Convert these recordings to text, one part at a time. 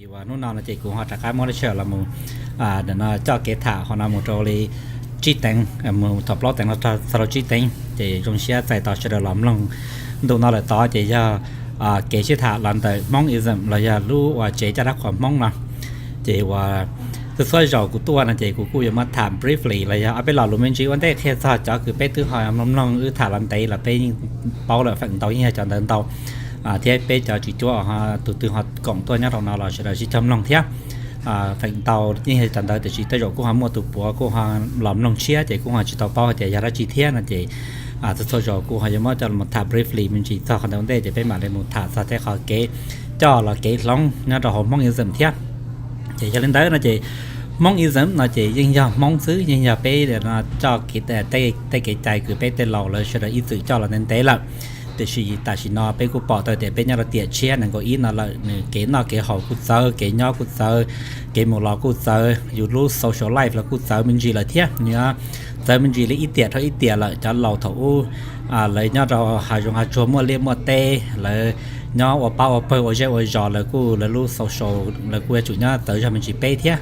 Ces uas hnub no no ces kuv ho rov qab muab lub sij hawm los mus coj kev tham hauv no mus rau li tsib teev, mus thaum plaub teev los txog rau tsib teev, ces zoo siab txais tos sawv daws los mloog. Ntu no lawm tod ces yog kev sib tham los ntawm Hmoonism los yog lub uas tsev coj dab qhuas Hmoob no. Ces uas txhua txhua zaus kuv tuaj no ces kuv kuj yuav muab tham briefly los yog ob peb lo lus me ntsis ua ntej qhia txog cov kws peb twb ho mloog mloog wb tham los ntev los peb yeej paub lawm, feem ntau yeej yog cov ntawd ntau, thiab peb cov tswv cuab tus twg ho koom tuaj nyob rau no los sawv daws sib cog mloog thiab. Feem ntau yeej yog cov ntawd tiam sis tej zaum kuj ho muaj tus puav kuj ho los mloog tshiab ces kuj ho tsis tau paub hais tias yog dab tsi thiab no ces txhua txhua zaus kuv ho yuav muab coj los tham briefly me ntsis txog qhov ntawd ua ntej ces peb mam li mus tham txog tej qhov kev coj los kev hloov nyob rau hauv Hmoonism thiab. Ces yog li ntawd no ces Hmoonism no ces yeej yog Hmoob xwb, yeej yog peb coj tej kev cai kws peb tej laus lawv sawv daws ib txwm coj los ntev ntev lawm. Tiam sis tam sim no peb kuj pom tau tias peb nyob rau tiam tshiab nees nkaum ib no lawm, nws kev noj kev haus kuj txawv, kev nyob kuj txawv, kev mus los kuj txawv, yus lub social life los kuj txawv me ntsis lawm thiab. Nws txawv me ntsis li ib tiam dhau ib tiam lawm. Cov laus thaum ub lawv nyob rau hav zoov hav tsuag muaj liaj muaj teb, lawv nyob ua pab ua pawg ua zej ua zos, lawv kuj lawv lub social lawv kuj yuav tsum nyob txawv zog me ntsis peb thiab.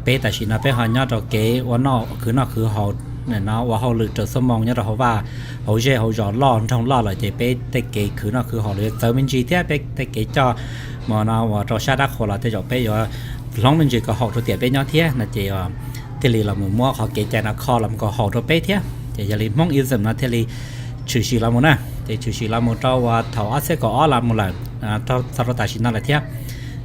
Peb tam sim no peb ho nyob rau kev ua noj khwv noj khwv haus, no ua hauj lwm raws xuab moos nyob rau hauv vaj hauv zej hauv zos loj nroog loj lawm ces peb tej kev khwv noj khwv haus los yuav txawv me ntsis thiab. Peb tej kev coj mus no uas rau sab dab qhuas los tej zaum peb yuav hloov me ntsis kom haum rau tiam peb nyob thiab no ces thiaj li los mus muab qhov kev cai no kho los kom haum rau peb thiab. Ces yog li Hmoonism no thiaj li tshwm sim los mus na, ces tshwm sim los mus rau uas thaum ob txhiab kaum ob los mus lawm, txog rau tam sim no lawm thiab.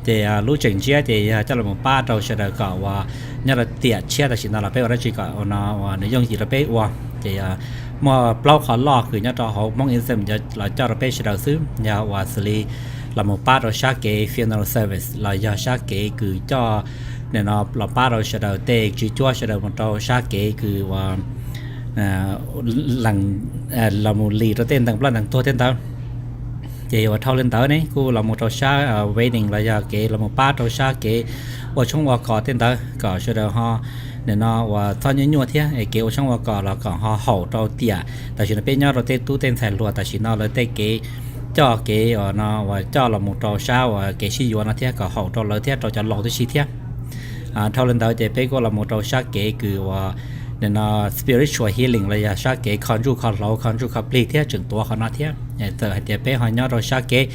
Ces lub tseem ntsiab ces yog coj los pab rau sawv daws kom uas nyob rau tiam tshiab tam sim no los peb ua dab tsi kom no uas nws yooj yim rau peb ua. Ces muaj plaub qhov loj kws nyob rau hauv Hmoonism los coj rau peb sawv daws xwb, yog uas xws li los mus pab rau sab kev funeral service los yog sab kev kws coj no los pab rau sawv daws tej tswv cuab sawv daws mus rau sab kev kws uas los mus lis rau tej ntees plab ntees tuag tej ntawd. Ces uas dhau li ntawd ne kuj los mus rau sab wedding los yog kev los mus pab rau sab kev ua tshoob ua kos tej ntawd kom sawv daws ho nim no uas txhob nyuaj nyuaj thiab es kev ua tshoob ua kos los kom ho haum rau tiam tam sim no peb nyob rau tej tub tej ntxhais hluas tam sim no lawv tej kev coj kev uas no uas coj los mus rau sab uas kev sib yuav no thiab kom haum rau lawv thiab rau cov laus tib si thiab. Dhau li ntawd ces peb kuj los mus rau sab kev kws uas nim no spiritual healing los yog sab kev kho ntsuj kho hlauv kho ntsuj kho plig thiab tseem tuav qhov no thiab. Txawm hais tias peb ho nyob rau sab kev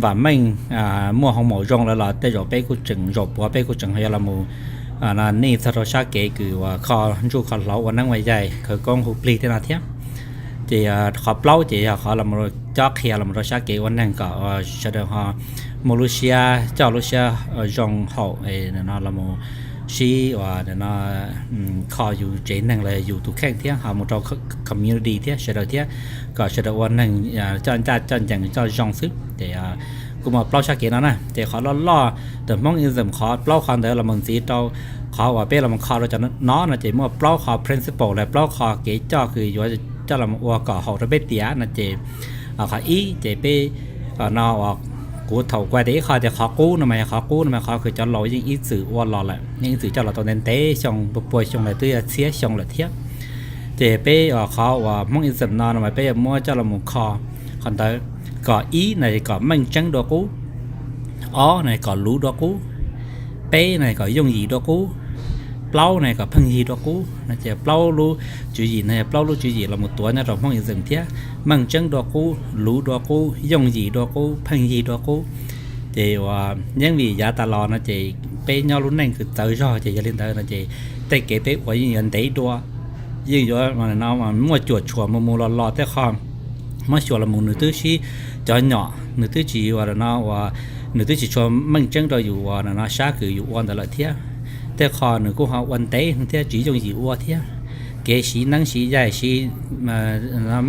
vam meej muaj hoo maum zoo lawm los tej zaum peb kuj tseem zaum puav peb kuj tseem yuav los mus nej txog rau sab kev kws uas kho ntsuj kho hlauv ua neeb ua yaig khawv koob hu plig tej no thiab. Ces qhov plaub ces yog qhov los cob qhia los rau sab kev ua neeg kom sawv daws ho muaj lub siab coj lub siab zoo haum no los sib uas no kho yus tsev neeg los yus tus kheej thiab ho mus rau community thiab sawv daws thiab kom sawv daws ua neeg coj ncaj coj ncees coj zoo xwb. Ces kuj muaj plaub sab kev no na. Ces qhov loj loj ntawm Hmoonism qhov plaub qhov ntawd los mus ntxiv rau qhov uas peb los kho rau cov no no ces muaj plaub qhov principle los plaub qhov kev coj kws yuav coj los ua kom haum rau peb tiam no ces qhov ib ces peb no uas kuv thaum kuv hais tias ib qho tias qhov qub no mas yog qhov qub no mas qhov kws cov laus yeej ib txwm ua los lawm, yeej ib txwm coj los tau ntev ntev xyoo pua pua xyoo lawm twb yog txhiab xyoo lawm thiab. Ces peb qhov uas Hmoonism no no mas peb yuav muab coj los mus kho qhov ntawd kom ib no kom meej tseeb dua qub, ob no kom luv dua qub, peb no kom yooj yim dua qub, plaub no kom pheej yig dua qub no ces plaub lub tswv yim no yog plaub lub tswv yim los mus tuav nyob rau Hmoonism thiab, meej tseeb dua qub, luv dua qub, yooj yim dua qub, pheej yig dua qub. Ces uas yeej vim yav tas los no ces peb nyob lub neej kws txawv zog ces yog li ntawd no ces tej kev peb ua yeej yuav ntev dua, yeej yuav muaj cuam tshuam mus mus los los tej qho muab xyuas los mus nws twb sib cov nyom nws twb tsis uas no uas nws twb tsis tshua meej tseeb rau yus uas no sab kws yus ua ntawd lawm thiab. Tej qho nws kuj ho ua ntev thiab tsis yooj yim ua thiab. Kev siv neeb siv yaig siv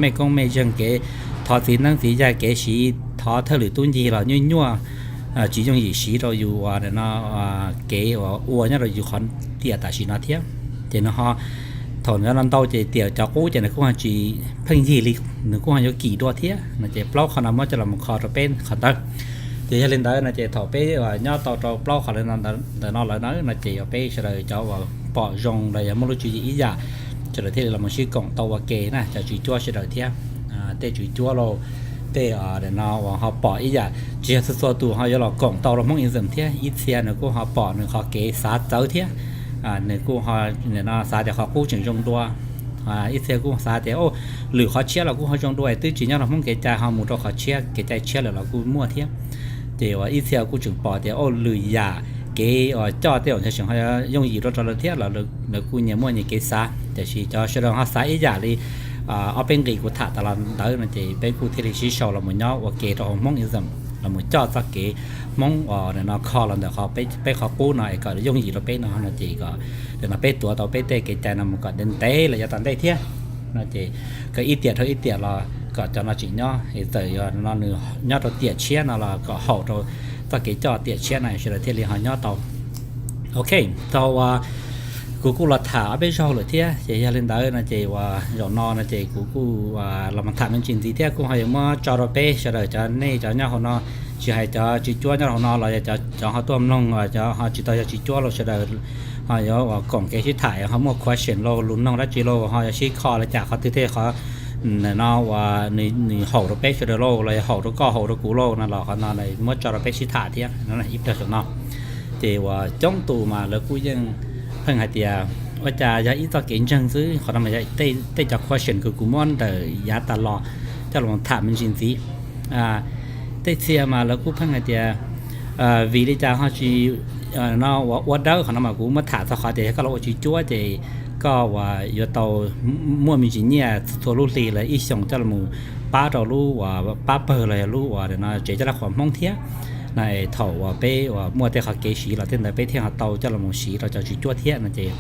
mej koob mej zeeg, kev thov txiv neeb txiv yaig, kev siv thov thawj lwm tub ncig los nyuaj nyuaj, tsis yooj yim siv rau yus uas no kev uas ua nyob rau yus qhov tiam tam sim no thiab. Ces nws ho thaum nws no ntau ces tiam cov qub ces nws kuj ho tsis pheej yig li, nws kuj ho yuav kim dua thiab no ces plaub qhov no muab coj los kho rau peb qhov ntawd. Ces yog li ntawd no ces thaum peb nyob tau rau plaub qhov ntawd no lawm na no ces yog peb sawv daws cov uas pom zoo los yog muaj lub tswv yim ib yam, sawv daws thiaj li los sib koom tau ua ke na, cov tswv cuab sawv daws thiab tej tswv cuab lauj tej no uas ho pom ib yam tsis yog txhua txhua tus ho yuav los koom tau rau Hmoob ism thiab. Ib txhia nws kuj ho pom nws qhov kev xav txawv thiab, nws kuj ho xav tias qhov qub tseem zoo dua. Ib txhia kuj xav tias, o, lwm qhov tshiab los kuj ho zoo dua, twb tsis nyob rau Hmoob kev cai ho mus rau qhov tshiab, kev cai tshiab lawm los kuj muaj thiab. Ces uas ib txhia kuj tseem pom tias, o, lwm yam kev uas coj tej zaum ntshe tseem ho yooj yim rau rau lawv thiab los lawv kuj nyias muaj nyias kev xav. Tiam sis cov sawv daws ho xav ib yam li ob peb nqi kuv tham tas los ntawd no ces peb kuj thiaj li sib sau los mus nyob ua ke rau hauv Hmoob ism, los mus coj txoj kev Hmoob uas no kho los ntawm qhov peb qhov qub no es kom yooj yim rau peb no no ces kom no peb tuav tau peb tej kev cai no mus kom ntev ntev los yav tom ntej thiab. No ces kom ib tiam dhau ib tiam los kom cov no tseem nyob, es txawm yog no nws nyob rau tiam tshiab no los kom haum rau txoj kev coj tiam tshiab no sawv daws thiaj li ho nyob tau. Ok, tau uas kuv kuj los tham ob peb zaug lawm thiab ces yog li ntawd no ces uas zaum no no ces kuv kuj los mus tham me ntsis ntxiv thiab kuj ho yuav muab tso rau peb sawv daws cov nej cov nyob hauv no, tsis hais cov tswv cuab nyob hauv no los yog cov ho tuaj mloog, cov ho tsis tau yog tswv cuab los sawv daws ho yuav uas koom kev sib tham ho muaj question lauj, lus noog dab tsi lauj, ho yuav sib kho li cas, qhov twg thiaj qhov no uas nws haum rau peb sawv daws lauj los yog haum rau koj haum rau kuv lauj no los qhov no muab tso rau peb sib tham thiab ib pliag saum no. Ces uas coob tus mas lawv kuj yeej pheej hais tias ua cas yog ib txoj kev ntseeg xwb, qhov no mas yog tej cov question kws kuv muab ntawm yav tas los coj los tham me ntsis ntxiv. Tej txhia mas lawv kuj pheej hais tias vim li cas ho tsis no ua dawb, qhov no mas kuv muab tham txog qhov tias yog koj los ua tswv cuab ces koj uas yuav tau muaj me ntsis nyiaj txhua lub hli los ib xyoos coj los pab rau lub uas pab pawg los yog lub uas no tsev coj laj qhuas Hmoob thiab. No es thaum uas peb uas muaj tej qhov kev siv los tej ntawd peb thiaj ho tau coj los mus siv rau cov tswv cuab thiab no ces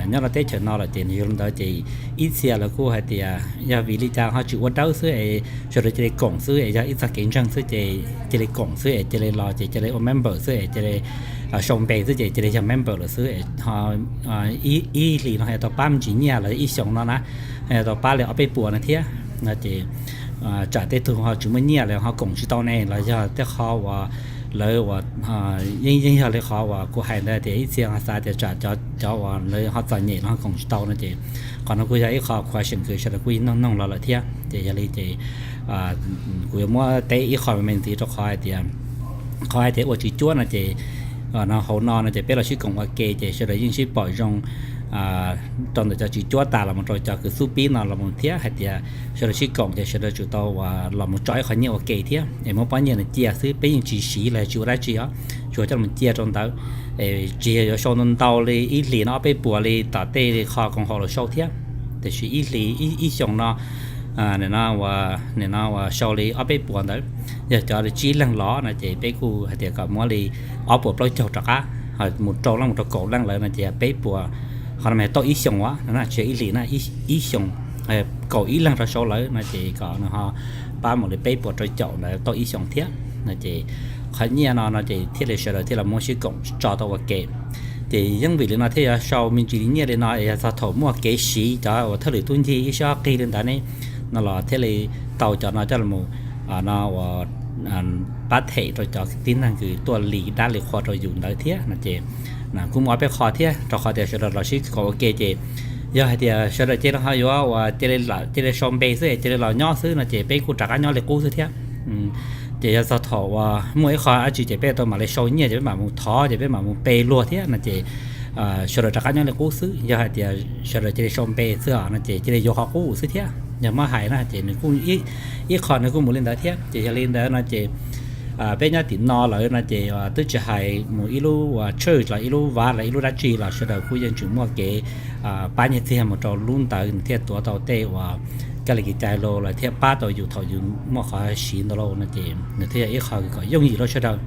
nyob rau teb chaws no lawm ces nws yog li ntawd ces ib txhia lawv kuj hais tias yog vim li cas ho tsis ua dawb xwb es sawv daws cia li koom xwb es yog ib txoj kev ntseeg xwb ces cia li koom xwb es cia li los ces cia li ua member xwb es cia li sau npe xwb ces cia li yog member lawm xwb es ib hlis no yuav tau pab me ntsis nyiaj los ib xyoos no na, yuav tau pab li ob peb puas no thiab no ces tsam tej tug ho tsis muaj nyiaj los ho koom tsis tau ne los yog tej qho uas lawv uas yeej yeej yog li qhov uas kuv hais ntawd tias ib txhia ho xav tias tsam cov uas lawv ho txom nyem los ho koom tsis tau no ces qhov no kuj yog ib qho question kws sawv daws kuj noog noog los lawm thiab ces yog li ces kuv yuav muab teb ib qho me me ntxiv rau qhov hais tias, qhov hais tias ua tswv cuab no ces no hauv no no ces peb los sib koom ua ke ces sawv daws yeej sib pom zoo rau ntawm cov tswv cuab tas los mus rau cov kws xub pib no los mus thiab hais tias sawv daws sib koom ces sawv daws tsum tau uas los mus tso ib qho nyiaj ua ke thiab es muab pob nyiaj no cia xwb, peb yeej tsis siv los tsis ua dab tsi os, tsuas coj los mus cia rau ntawd. Es tsis yog yuav sau ntau ntau li ib hlis no ob peb puas li tom tej qho koom haum los sau thiab, tiam sis ib hlis ib xyoos no nim no uas sau li ob peb puas ntawd. Yog cov li tsib leeg los no ces peb kuj hais tias kom muab li ob puas plaub caug rov qab, mus rau leej mus rau kaum leej lawm no ces peb puas, qhov no mas tau ib xyoos no tsis yog ib hlis na, ib xyoos kaum ib leeg rov sau lawm no ces kom nws ho pab mus li peb puas rau caum ntawd tau ib xyoos thiab no ces qhov nyiaj no no ces thiaj li sawv daws thiaj los muab sib koom tso tau ua ke. Ces yeej vim li no thiaj yuav sau me ntsis li nyiaj li no es yog txog thaum muaj kev siv cov uas thawj lwm tub ncig ib sab qig li ntawd ne no los thiaj li tau cov no coj los mus no uas pab them rau cov tib neeg kws tuaj li dab li qhua rau yus ntawd thiab no ces kuj muaj ob peb qho thiab rau qhov tias sawv daws los sib koom ua ke ces yog hais tias sawv daws cia li ho yuav uas cia li sau npe xwb es cia li los nyob xwb no ces peb kuj rov qab nyob li qub xwb thiab. Ces yog txog thaum uas muaj ib qho dab tsi ces peb tau mam li sau nyiaj ces peb mam mus thov ces peb mam mus pe luag thiab no ces sawv daws rov qab nyob li qub xwb. Yog hais tias sawv daws cia li sau npe xwb no ces cia li yuav qhov qub xwb thiab. Yog muab hais na ces nws kuj ib qho nws kuj mus li ntawd thiab. Ces yog li ntawd no ces peb nyob tim no lawm no ces twb tsis hais mus ib lub uas church los ib lub vaj los ib lub dab tsi los sawv daws kuj yeej tseem muaj kev pab nyiaj txiag mus rau lub ntawd nws thiaj tuav tau tej uas kab li kev cai los lawm thiab pab tau yus thaum yus muaj qhov siv ntau lauj no ces nws thiaj yog ib qho kom yooj yim rau sawv daws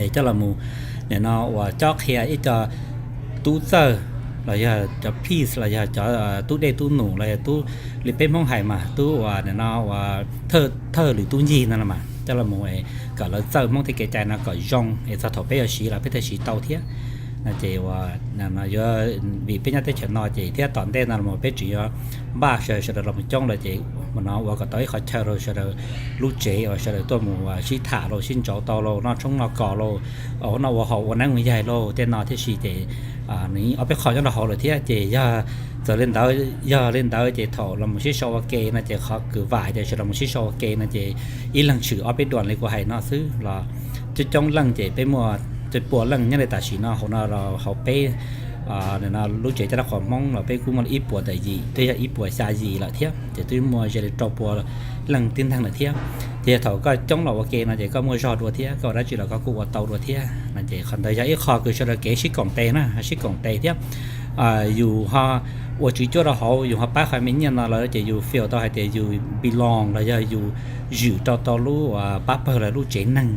es coj los mus nim no uas cob qhia ib co tub txawj los yog cov priest los yog cov tub dej tub num los yog tub li peb Hmoob hais mas tub uas nim no uas thawj lwm tub ncig no mas coj los mus kom lawv txawj Hmoob tej kev cai no kom zoo es txog thaum peb yuav siv los peb thiaj siv tau thiab. Ces yuav, vim peb nyob teb chaws no ces thiab tom ntej no los peb tseem yuav npaj sawv sawv daws los mus coob lawm ces no ua kom tau ib qhov chaw rau sawv daws lub tsev uas sawv daws tuaj mus sib tham los sib ntsauv tau los noj tshoob noj kos los ua noj ua haus ua neeb ua yaig los tej no thiab si ces nws ob peb qho nyob rau hauv lawm thiab ces yog txawm li ntawd, yog li ntawd ces thaum los mus sib sau ua ke no ces qhov kws vam hais tias sawv daws mus sib sau ua ke no ces ib leeg tshwm ob peb duas li kuv hais no xwb los coob coob leej ces peb muaj pua leej nyob li tam sim no hauv no hauv peb lub tsev caj dab qhuas Hmoob los peb kuj muaj ib puas tawm yim twb yog ib puas xya yim lawm thiab ces twb muaj ze li rau pua leej tib neeg lawm thiab. Ces yog thaum koj coob los ua ke no ces koj muaj zog dua thiab koj ua dab tsi los koj kuj ua tau dua thiab no ces qhov ntawd yog ib qho kws sawv daws kev sib koom tes na, sib koom tes thiab yus ho ua tswv cuab rau hauv yus ho pab qhov me nyiaj no lawm ces yus feel tau hais tias yus belong los yog yus zwm rau tau lub pab pawg lawv lub tsev neeg,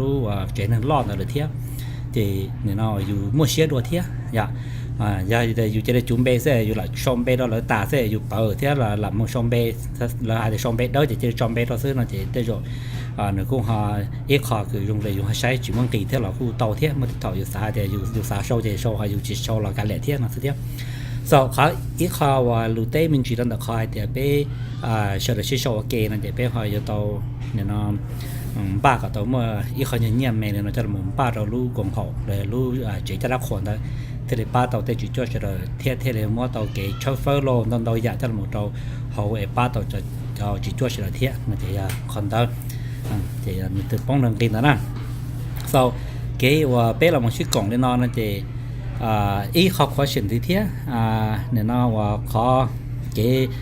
lub tsev neeg loj ntawd lawm thiab. Ces nim no yus muaj siab dua thiab yom. Yog yus cia li cuv npe xwb yus lam sau npe rau lawv tas xwb yus pawv thiab lam mus sau npe, lawv hais tias sau npe dawb ces cia li tso npe rau xwb no ces tej zaum nws kuj ho ib qho kws zoo li yus ho saib tsis muaj nqis thiab los kuj tau thiab muaj tej thaum yus xav tias yus xav sau ces sau ho yus tsis sau los kav liam thiab no xwb thiab. So qhov ib qho uas lus teb me ntsis rau ntawm qhov hais tias peb sawv daws sib sau ua ke no ces peb ho yuav tau nim no npaj kom tau muaj ib qho nyuag nyiaj me li no coj los npaj rau lub koom haum los lub tsev caj dab qhuas ntawd thiaj li pab tau tej tswv cuab sawv daws thiab thiaj li muab tau kev tshawb fawb los ntau ntau yam coj los rau hauv es pab tau cov tswv cuab sawv daws thiab no ces yog qhov ntawd ces nws twb poob nqis ntawd na. So kev uas peb los mus sib koom li no no ces ib qho question ntxiv thiab, nim no uas qhov kev,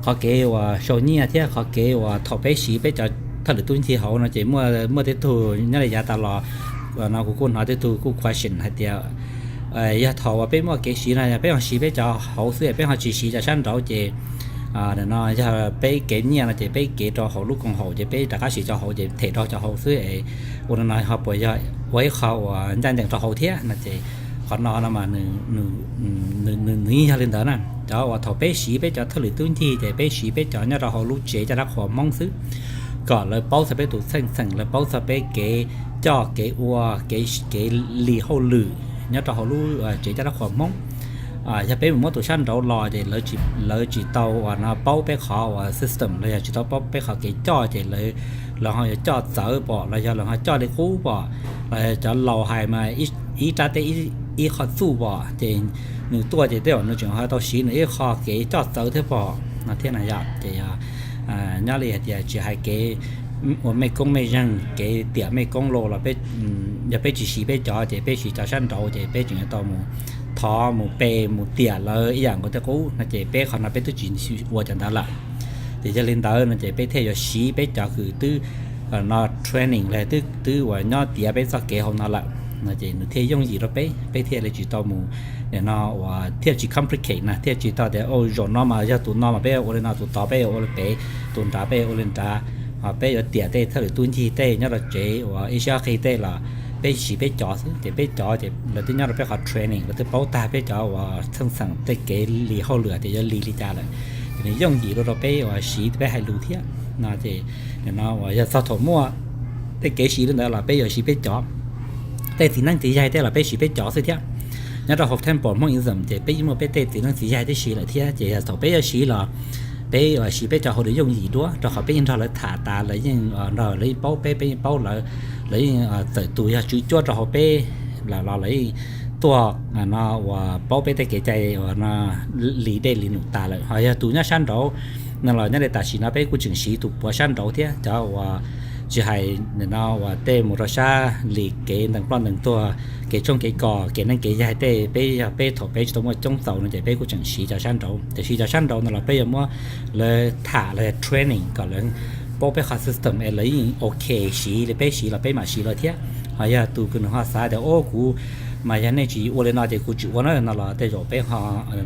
qhov kev uas sau nyiaj thiab qhov kev uas thaum peb siv peb cov thawj lwm tub ncig hauv no ces muaj, muaj tej tug nyob li yav tas los no kuv kuj hnov tej tug kuj question hais tias yog thaum uas peb muaj kev siv no yog peb ho siv peb cov hauv xwb peb ho tsis siv cov sab nraud ces no yog peb kev nyiaj no ces peb kev rau hauv lub koom haum ces peb rov qab siv cov hauv ces them rau cov hauv xwb es ua li no ho puas yog ua ib qho uas ncaj ncees rau hauv thiab no ces qhov no no mas nws yeej yog li ntawd na. Cov uas thaum peb siv peb cov thawj lwm tub ncig ces peb siv peb cov nyob rau hauv lub tsev caj dab qhuas Hmoob xwb kom lawv paub txog peb tus txheej txheem, lawv paub txog peb kev coj kev ua, kev li hauj lwm nyob rau hauv lub tsev caj dab qhuas Hmoob. Yog peb mus muab tus sab nraud los ces lawv tsis tau uas no paub peb qhov uas system los yog tsis tau paub peb qhov kev coj ces lawv ho yuav coj txawv pom los yog lawv ho coj li qub pom los yog cov laus hais mas ib rab teb ib qho txuj pom ces nws tuaj ces tej zaum nws tseem ho tau siv nws ib qho kev coj txawv thiab pom no thiab na yom. Ces nyob li hais tias tsis hais kev ua mej koob mej zeeg kev tiam mej koob los los yog peb tsis siv peb cov ces peb siv cov sab nraud ces peb tseem yuav tau mus thov mus pe mus tiam lawv ib yam nkaus tej qub no ces peb qhov no peb twb tsis ua cov ntawd lawm. Ces yog li ntawd no ces peb thiaj yuav siv peb cov kws twb no training los twb uas nyob tiav peb txoj kev hauv no lawm no ces nws thiaj yooj yim rau peb, peb thiaj li tsis tau mus nim no uas thiaj tsis complicate na, thiaj tsis tau tias zaum no mas yog tus no mas peb ua li no, tus tod peb ua li pem, tus nrad peb ua li nrad. Ho peb yuav tiam tej thawj lwm tub ncig tej nyob rau tsev uas ib sab qig tej los peb siv peb cov xwb ces peb cov ces lawv twb nyob rau peb qhov training, lawv twb paub tag peb cov uas txheej txheem tej kev li hauj lwm tias yuav li li cas lawm. Ces nws yooj yim rau rau peb uas siv peb hais lus thiab no ces no uas yog txog thaum muaj tej kev siv li ntawd los peb yuav siv peb cov. Tej txiv neeb txiv yaig tej los peb siv peb cov xwb thiab. Nyob rau hauv temple Hmoob Ism ces peb yeej muaj peb tej txiv neeb txiv yaig tib si lawm thiab ces yog thaum peb yuav siv los peb siv peb cov hauv nws yooj yim dua rau qhov peb yeej nrog lawv tham tas, lawv yeej nrog, lawv yeej paub peb, peb yeej paub lawv, lawv yeej txawm tus yog tswv cuab rau hauv peb lawm los lawv yeej tuaj no uas paub peb tej kev cai uas no li dej li num tas lawm. Ho yog tus nyob sab nraud no los nyob li tam sim no peb kuj tseem siv tus puav sab nraud thiab cov uas tsis hais no uas tej mus rau sab li kev ntees ploj ntees tuag, kev tshoob kev kos, kev neeb kev yaig tej, peb yog peb thaum peb tsis tau muaj coob txaus no ces peb kuj tseem siv cov sab nraud. Ces siv cov sab nraud no los peb yuav muab lawv tham los yog training kom lawv paub peb qhov system es lawv yeej ok siv li peb siv los peb mam siv lawv thiab. Ho yog tus kws nws ho xav tias o kuv mas yog nej tsis ua li no ces kuv tsis ua na no los tej zaum peb ho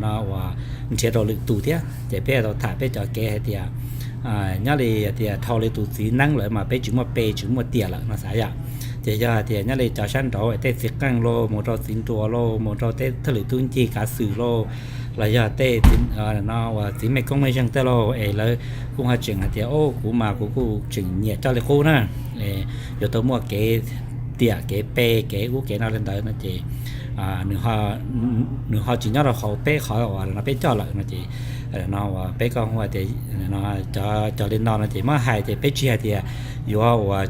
no uas nrhiav rau lwm tus thiab ces peb tau tham peb cov kev hais tias nyob li tias dhau li tus txiv neeb lawm mas peb tsis muaj pe tsis muaj tiam lawm no xav yom. Ces yog hais tias nyob li cov sab nraud tej txiv qeej lauj, mus rau txiv nruas lauj, mus rau tej thawj lwm tub ncig kav xwm lauj, los yog tej no uas txiv mej koob mej zeeg tej lauj es lawv kuj ho tseem hais tias o kuv mas kuv kuj tseem nyiam coj li qub na, yuav tau muaj kev tiam kev pe kev ub kev no li ntawd no ces nws ho tsis nyob rau hauv peb qhov uas no peb coj lawm no ces no uas peb koj hu tias cov li no no ces muab hais ces peb tsis hais tias yuav uas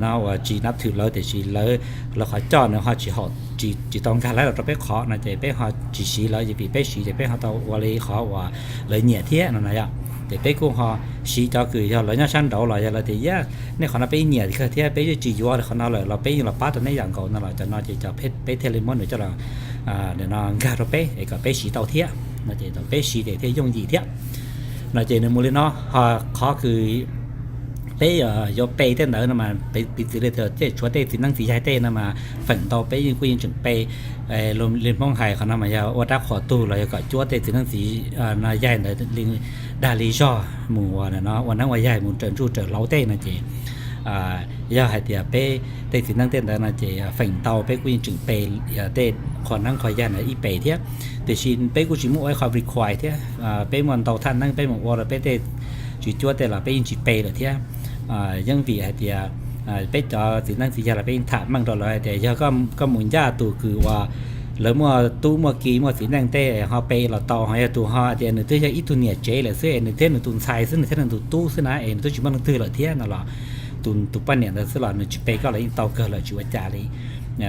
no uas tsis nab thwm lawv tiam sis lawv, lawv qhov coj nws ho tsis haum, tsis tau nkag lawv los rau peb qhov no ces peb ho tsis siv lawv, vim peb siv ces peb ho tau ua li qhov uas lawv nyiam thiab no na yom. Ces peb kuj ho siv cov kws yog lawv nyob sab nraud los yog lawv tias yab nej qhov no peb nyiam kawg thiab peb yeej tsis yuav qhov no lawm los peb yeej los pab rau neb yam nkaus no los cov no ces cov peb thiaj li muab nws coj los no nkag rau peb es kom peb siv tau thiab no ces thaum peb siv ces thiaj yooj yim thiab no ces nws mus li no. Ho qhov kws peb yuav pe tej ntawd no mas piv txwv li tias tshuav tej txiv neeb txiv yaig tej no mas feem ntau peb yeej kuj yeej tseem pe. Li Hmoob hais qhov no mas yog ua rab qhuas tug los yog kom cuab tej txiv neeb txiv no yaig ntawd li dag li zog mus ua no ua neeb ua yaig mus raws ntsuj raws hlauv tej no ces yog hais tias peb tej txiv neeb tej ntawd no ces feem ntau peb kuj yeej tseem pe tej qhua neeb qhua yaig ntawd ib pe thiab. Tiam sis peb kuj tsis muaj ua ib qho require thiab, peb muaj ntau thaj neeb peb mus ua rau peb tej tswv cuab tej los peb yeej tsis pe lawm thiab. Yeej vim hais tias peb cov txiv neeb txiv yaig los peb yeej tham meej rau lawv hais tias yog koj mus ncaj tus kws uas lawv muaj tub muaj ki muaj txiv neej tej ho pe los tau, ho yog tus ho tias nws twb yog ib tug niam tsev lawm xwb es nws thiab nws tus ntxhais xwb, nws thiab nws tus tub xwb na es nws twb tsis muaj leej twg lawm thiab no los tus poj niam ntawd xwb los nws tsis pe koj los yeej tau kawg lawm tsis ua cas li.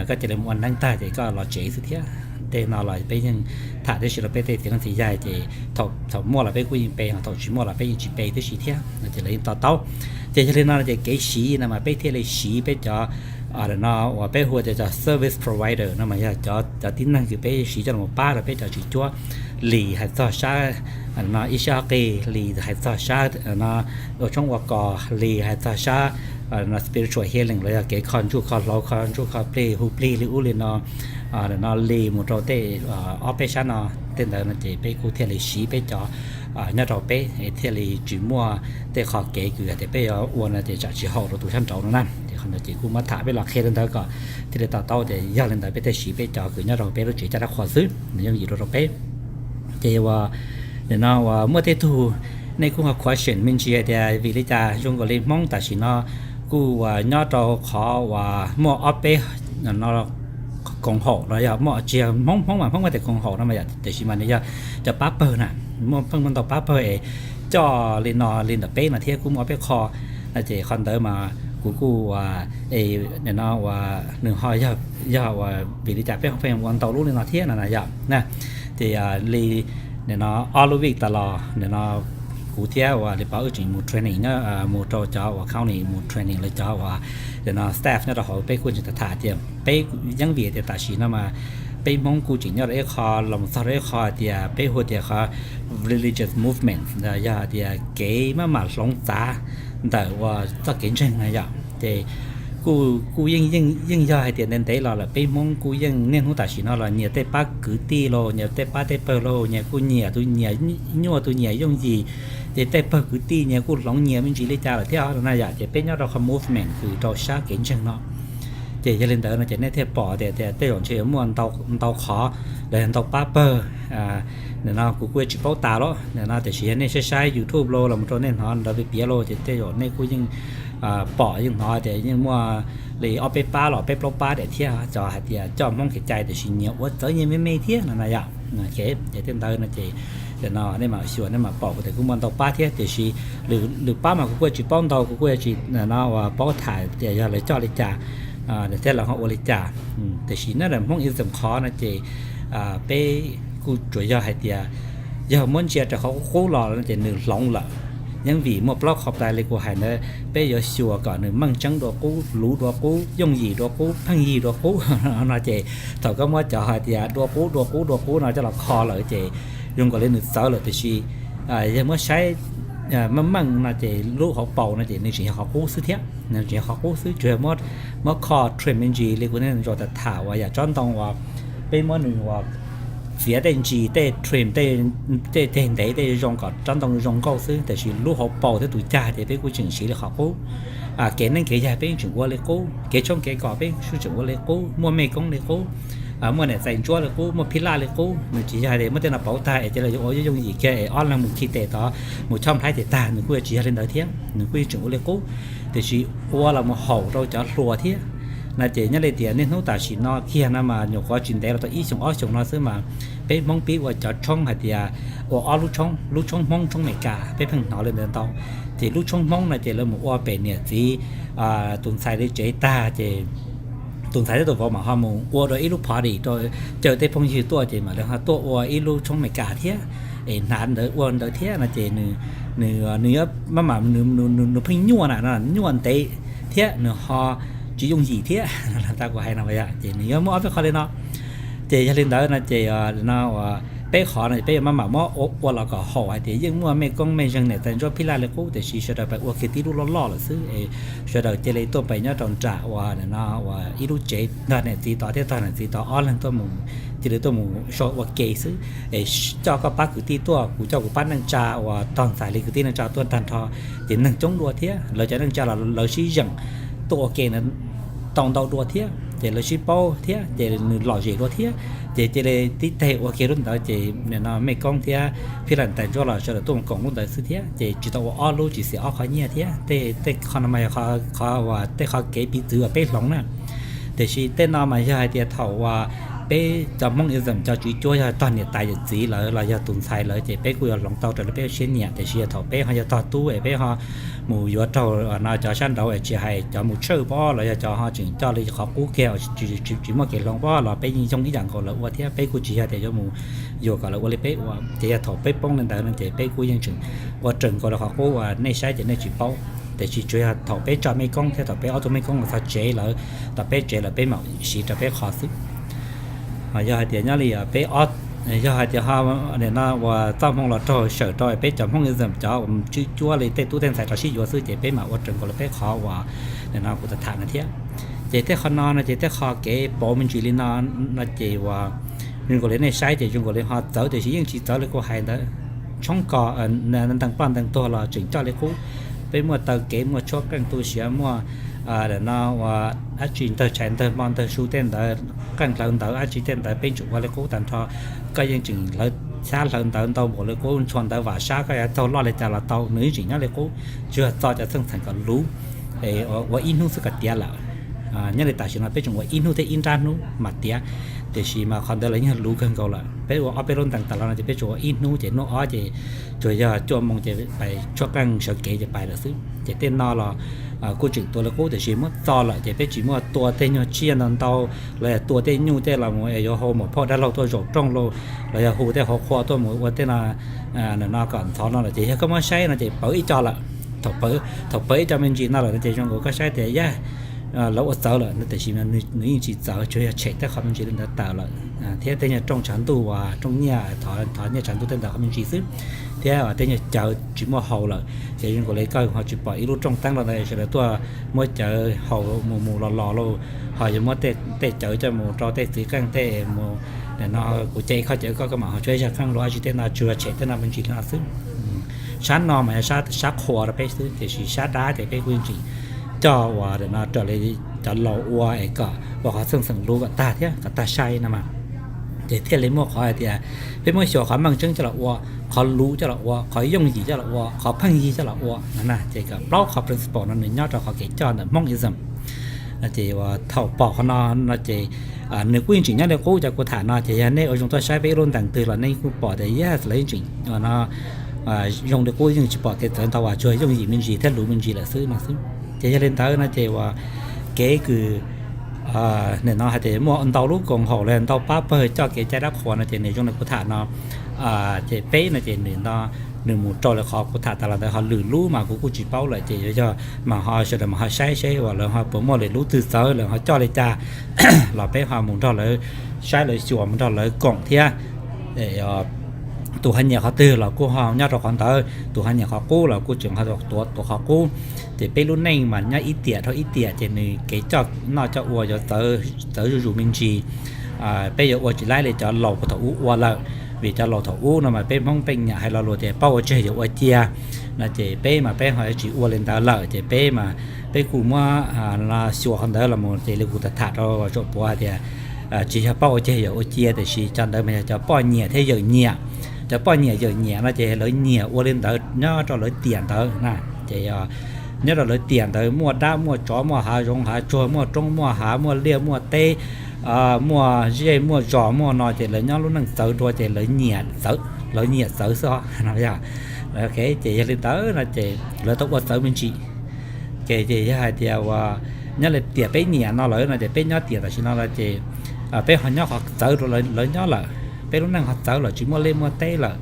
Koj cia li mus ua neeb tag ces koj los tsev xwb thiab. Tej no los peb yeej tham tib si rau peb tej txiv neeb txiv yaig ces thaum muaj los peb kuj yeej pe, thaum tsis muaj los peb yeej tsis pe tib si thiab no ces lawv yeej to taub. Ces yog li no ces kev siv no mas peb thiaj li siv peb cov no uas peb hu tias cov service provider no mas yog cov tib neeg kws peb siv coj los pab rau peb cov tswv cuab. Li hais txog sab no ib sab qig, li hais txog sab no ua tshoob ua kos, li hais txog sab no spiritual healing los yog kev kho ntsuj kho hlauv kho ntsuj kho plig hu plig li ub li no no li mus rau tej ob peb sab no. Tej ntawd no ces peb kuj thiaj li siv peb cov nyob rau peb thiaj li tsis muaj tej qhov kev kws hais tias peb yuav ua no ces tsam tsis haum rau tus sab nraud no na. Ces qhov ntawd ces kuj muab tham peb los qhia li ntawd kom thiaj li to taub tias yog li ntawd peb thiaj siv peb cov kws nyob rau peb lub tsev caj dab qhuas xwb nws yooj yim rau rau peb. Ces uas nim no uas muaj tej tug nej kuj ho question me ntsis hais tias vim li cas zoo nkaus li Hmoob tam sim no kuj uas nyob rau qhov uas muaj ob peb no koom haum no yog muaj tsis yog Hmoob, Hmoob mas Hmoob muaj tej koom haum no mas yom, tiam sis mas nws yog cov pab pawg na, muaj pheej muaj ntau pab pawg es coj li no li ntawm peb no thiab kuj muaj ob peb qho no ces qhov ntawd mas kuv kuj uas nim no uas nws ho yog, yog uas vim li cas peb ho pheej ua ntau lub li no thiab no na yom na. Ces li nim no ob lub vij tas los nim no kuv thiab uas li pov wb tseem mus training nyob mus rau cov uas county mus training lawv cov uas nim no staff nyob rau hauv peb kuj tseem tham tias peb yeej vim tias tam sim no mas peb Hmoob kuj tseem nyob rau ib qho los mus txog rau ib qho tias peb hu tias qhov religious movement yog tias kev maj mam hloov txav ntawm uas txoj kev ntseeg na yom. Ces kuj kuj yeej yeej yog hais tias ntev ntev los lawm peb Hmoob kuj yeej niaj hnub tam sim no los nyias tej pab kwv tij los nyias tej pab tej pawg los nyias kuj nyias tus nyias nyuaj tus nyias yooj yim. Ces tej pawg kwv tij nyias kuj hloov nyias me ntsis li cas lawm thiab na yom. Ces peb nyob rau qhov movement kws rau sab kev ntseeg no ces yog li ntawd no ces nej thiaj pom tias tias tej zaum ntshe yuav muaj ntau qhov los yog ntau pab pawg. Nim no kuv kuj tsis paub tas los nim no tiam sis yog nej saib saib YouTube los los mus rau nej hnov ntawd piav piav los ces tej zaum nej kuj yeej pom yeej hnov tias yeej muaj li ob peb pab los peb plaub pab daim thiab cov hais tias coj Hmoob kev cai tiam sis nyias ua txawv nyias me me thiab no na yom. Ces tej ntawd no ces no nej mam xyuas nej mam pom kuv tias kuj muaj ntau pab thiab tiam sis lwm pab mas kuv kuj tsis paub ntau kuv kuj tsis no uas paub tham tias yog lawv coj li cas thiab lawv ho ua li cas. Tiam sis nyob ntawm Hmoob ism qhov no ces peb kuj tsuas yog hais tias yog muab ntsia rau qhov qub qub los no ces nws hloov lawm. Yeej vim muaj plaub qhov tais li kuv hais ntawd peb yuav xyuas kom nws meej tseeb dua qub, luv dua qub, yooj yim dua qub, pheej yig dua qub no ces thaum koj muab cov hais tias dua qub dua qub dua qub no coj los kho lawm ces zoo nkaus li nws txawv lawm tiam sis yog muab saib meej meej no ces lub hauv paus no ces nws tseem yog qhov qub xwb thiab, nws tseem yog qhov qub xwb tsuas yog muab kho trim me ntsis li kuv tau tham uas yam tsob ntoo uas peb muab nws uas txiav tej ntsis tej trim tej teg ntev tej zoo kom tsob ntoo zoo nkauj xwb tiam sis lub hauv paus thiab tus cag ces peb kuj tseem siv li qhov qub. Kev neeb kev yaig peb yeej tseem ua li qub, kev tshoob kev kos peb yeej tseem ua li qub, muaj mej koob li qub, muaj niam txais ntsuab li qub, muaj phij laj li qub. Nws tsis yog tias muab tej no pauv tag es cia li yuav ua yooj yim kiag es ob leeg mus khi tes tod mus chob nplhaib tes tag, nws kuj yuav tsis yog li ntawd thiab, nws kuj yeej tseem ua li qub. Tiam sis ua los mus haum rau cov hluas thiab, No ces nyob li tias niaj hnub tam sim no kiag no mas nyuam qhuav tsis ntev los tau ib xyoos ob xyoos no xwb mas peb Hmoob pib ua cov tshoob hais tias ua ob lub tshoob, lub tshoob Hmoob tshoob Amelikas, peb pheej hnov li ntawd ntau. Ces lub tshoob Hmoob no ces lawv mus ua pem niam txiv tus ntxhais li tsev tag ces tus ntxhais thiab tus vauv mam ho mus ua dua ib lub party rau, caw tej phooj ywg tuaj ces mam li ho tuaj ua ib lub tshoob Amelikas thiab, es hnav ntawd ua ntawd thiab no ces nws, nws yuav maj mam, nws pheej nyuaj na, nyuaj ntev thiab nws ho tsis yooj yim thiab, tab kuv hais no ces nws yuav muaj ob peb qho li no. Ces yog li ntawd no ces no peb qhov no peb yuav maj mam muab ua los kom haum hais tias yeej muaj mej koob mej zeeg niam tais ntsuab phij laj li qub, tiam sis sawv daws pais ua kiag tib lub loj loj lawm xwb es sawv daws cia li tuaj pais nyob rau nram uas no uas ib lub tsev ntog niam txiv tod thiab tog niam txiv tod ob leeg tuaj mus, cia li tuaj mus so ua ke xwb. Es coj koj pab kwv tij tuaj, kuv coj kuv pab neej tsa uas tog ntxhais li kwv tij neej tsa tuaj tag nrho, ces neeg coob dua thiab lawv cov neej tsa los lawv sib zeem tuaj ua ke tau ntau dua thiab ces lawv sib paub thiab ces nws lom zem dua thiab. Ces cia li tib teg ua kiag lub ntawd ces nim no mej koob thiab phij laj niam tais ntsuab los sawv daws tuaj mus koom lub ntawd xwb thiab ces tsis tau ua ob lub tsis xiam ob qhov nyiaj thiab. Tej qhov no mas yog qhov uas tej qhov kev piv txwv uas peb hloov na. Tiam sis tej no mas yog hais tias thaum uas peb cov Hmoob ism cov tswv cuab yog tog niam tais yawm txiv lawv los yog tus ntxhais lawv ces peb kuj yuav hloov tau raws li peb siab nyiam, tiam sis yog thaum peb ho yog tog tub es peb ho mus yuav raug no cov sab nraud es tsis hais cov mus tshawj pob los yog cov ho tseem coj li qhov qub kiag tsis muaj kev hloov pob los peb yeej yoog ib yam nkaus lawv ua thiab, peb kuj tsis yog tias yuav mus yuam kom lawv ua li peb ua. Ces yog thaum peb poob li ntawd no ces peb kuj yeej tseem ua raws nkaus li qhov qub uas nej saib ces nej tsis paub. Tiam sis tsuas yog thaum peb tso mej koob thiab thaum peb ob tug mej koob los txog tsev lawm, tom peb tsev lawm peb mam siv rau peb qhov xwb. Yog hais tias nyob li peb, yog hais tias ho nim no uas txoj hmoo los raug sawm rau peb cov Hmoob ism cov tswv cuab li tej tub tej ntxhais rov sib yuav xwb ces peb mam ua raws nkaus li peb qhov uas nim no kuv tham tham no thiab. Ces tej qhov no no ces tej qhov kev pauv me ntsis li no, no ces uas zoo nkaus li nej saib ces zoo nkaus li ho txawv tiam sis yeej tsis txawv li kuv hais ntawd. Tshoob kos ntees ploj ntees tuag los tseem coj li qub. Peb muaj taw kev muaj tshuab qeej tu siav muaj nim no uas dab tsi ntawg tshais ntawg hmo ntawg su tej ntawd, qeej hlawv ntawv dab tsi tej ntawd peb tseem ua li qub tag nrho. Koj yeej tseem hlawv xyab hlawv ntawv ntau npaum li qub, ntshua ntawv vam sab koj yuav taug loj li cas los tau nws yeej tseem nyob li qub, tsuas yog txo cov txheej txheem kom luv ua ib hnub xwb kom tiav lawm. Nyob li tam sim no peb tseem ua ib hnub thiab ib nrab hnub mam tiav, tiam sis mas qhov ntawd los yeej luv kawg nkaus lawm. Peb ua ob peb lub ntees tas los no ces peb tsuas ua ib hnub ces hnub ob ces tsuas yog cuaj moo ces pais tshuab qeej sawv kev ces pais lawm xwb. Ces tej no los kuj tseem tua li qub tiam sis muab txo lawm ces peb tsis muaj tua tej nyuag tsiaj ntau ntau los yog tua tej nyuj tej los mus es yuav hau maum phauj dab laug tuaj zaum rooj lauj, los yog hu tej hauv qhua tuaj mus ua tej no, no kom ntxhov no lawm ces yog koj muab saib no ces pawv ib co lawm. Thaum pawv ib co me ntsis no lawm no ces zoo nkaus koj saib tias yog lawv ua txawv lawm no tiam sis nws yeej tsis txawv, tsuas yog tshem tej qhov me ntsis li ntawd tawm lawm, thiab tej nyuag rooj tshav ntuj uas rooj nyiaj thov nyiaj tshav ntuj tej ntawd qhov me ntsis xwb, thiab tej nyuag cawv tsis muaj hau lawm ces zoo nkaus li koj ho tsis pom ib lub rooj teeb los ntawd sawv daws tuaj muab cawv hau mus mus los los lauj, ho yuav muab tej cawv coj mus rau tej txiv qeej tej mus. Nim no kuv cev ib khob cawv koj koj mam ho tshuab ib zaj qeej los dab tsi tej no tsuas tshem tej no me ntsis li no xwb. Sab no mas yog sab qhua rau peb xwb tiam sis sab dab ces peb kuj yeej tseem coj uas nim no raws li cov laus ua es kom ua qhov txheej txheem luv kom tag thiab kom tag sai no mas. Ces thiaj li muaj qhov hais tias peb muab xyuas qhov meej tseeb coj los ua, qhov luv coj los ua, qhov yooj yim coj los ua, qhov pheej yig coj los ua no na. Ces kom plaub qhov principle no nws nyob rau qhov kev coj ntawm Hmoob ism. Ces thaum pom qhov no no ces nws kuj yeej tseem nyob li qub cov kuv tham no ces yog nej ua zoo tuaj saib peb ib lub ntees twg los nej kuj pom tias yes lawv yeej tseem no zoo li qub, yeej tsis pom kev txawv ntau uas tsuas yooj yim me ntsis thiab luv me ntsis lawm xwb no xwb. Ces yog li ntawd no ces uas kev kws nim no hais tias muaj ntau lub koom haum los ntau pab pawg coj kev cai dab qhuas no ces nws zoo li kuv tham no. Ces peb no ces nws no nws mus rau li qhov kuv tham tas los ntawd, ho lwm lub mas kuv kuj tsis paub lawm ces yuav yog mas ho sawv daws mas ho saib seb uas lawv ho puas muaj lwm lub twg txawv lawm ho coj li cas los peb ho mus nrog lawv saib lawv xyuas mus nrog lawv koom thiab. Tus ho nyiam qhov twg los kuj ho nyob rau qhov ntawd, tus ho nyiam qhov qub los kuj tseem ho tuav tuav qhov qub. Ces peb lub neej mas nyob ib tiam dhau ib tiam ces nws kev coj noj coj ua yuav txawv zuj zus me ntsis. Peb yuav ua tsis laib li cov laus thaum ub ua lawm, vim cov laus thaum ub no mas peb Hmoob pheej nyiam hais lo lus tias pab ua tseg yuav ua cia no ces peb mas peb ho tsis ua li ntawd lawm ces peb mas peb kuj muab xyuas qhov ntawd los mus ces li kuv tham tham rau Tsuam Puav hais tias tsis yog pab ua ceg yuav ua cia tiam sis cov ntawd mas yog cov poj nyiam thiab yawm nyiam. Cov poj nyiam yawm nyiam no ces lawv nyiam ua li ntawd nyob rau lawv tiam ntawd na. Ces yog nyob rau lawv tiam ntawd muaj dab muaj tsov, muaj hav zoov hav tsuag, muaj roob muaj hav, muaj liaj muaj teb, muaj zej muaj zos muaj no, ces lawv nyob lub neej txawv dua ces lawv nyiam txawv, lawv nyiam txawv xwb os. Ces yog li ntawd no ces lawv tau ua txawv me ntsis. Ces yog hais tias uas nyob li tiam peb nyiam no lawm no ces peb nyob tiam tam sim no no ces peb ho nyob qhov txawv rau lawv nyob lawm, peb lub neej ho txawv lawm, tsis muaj liaj muaj teb lawm,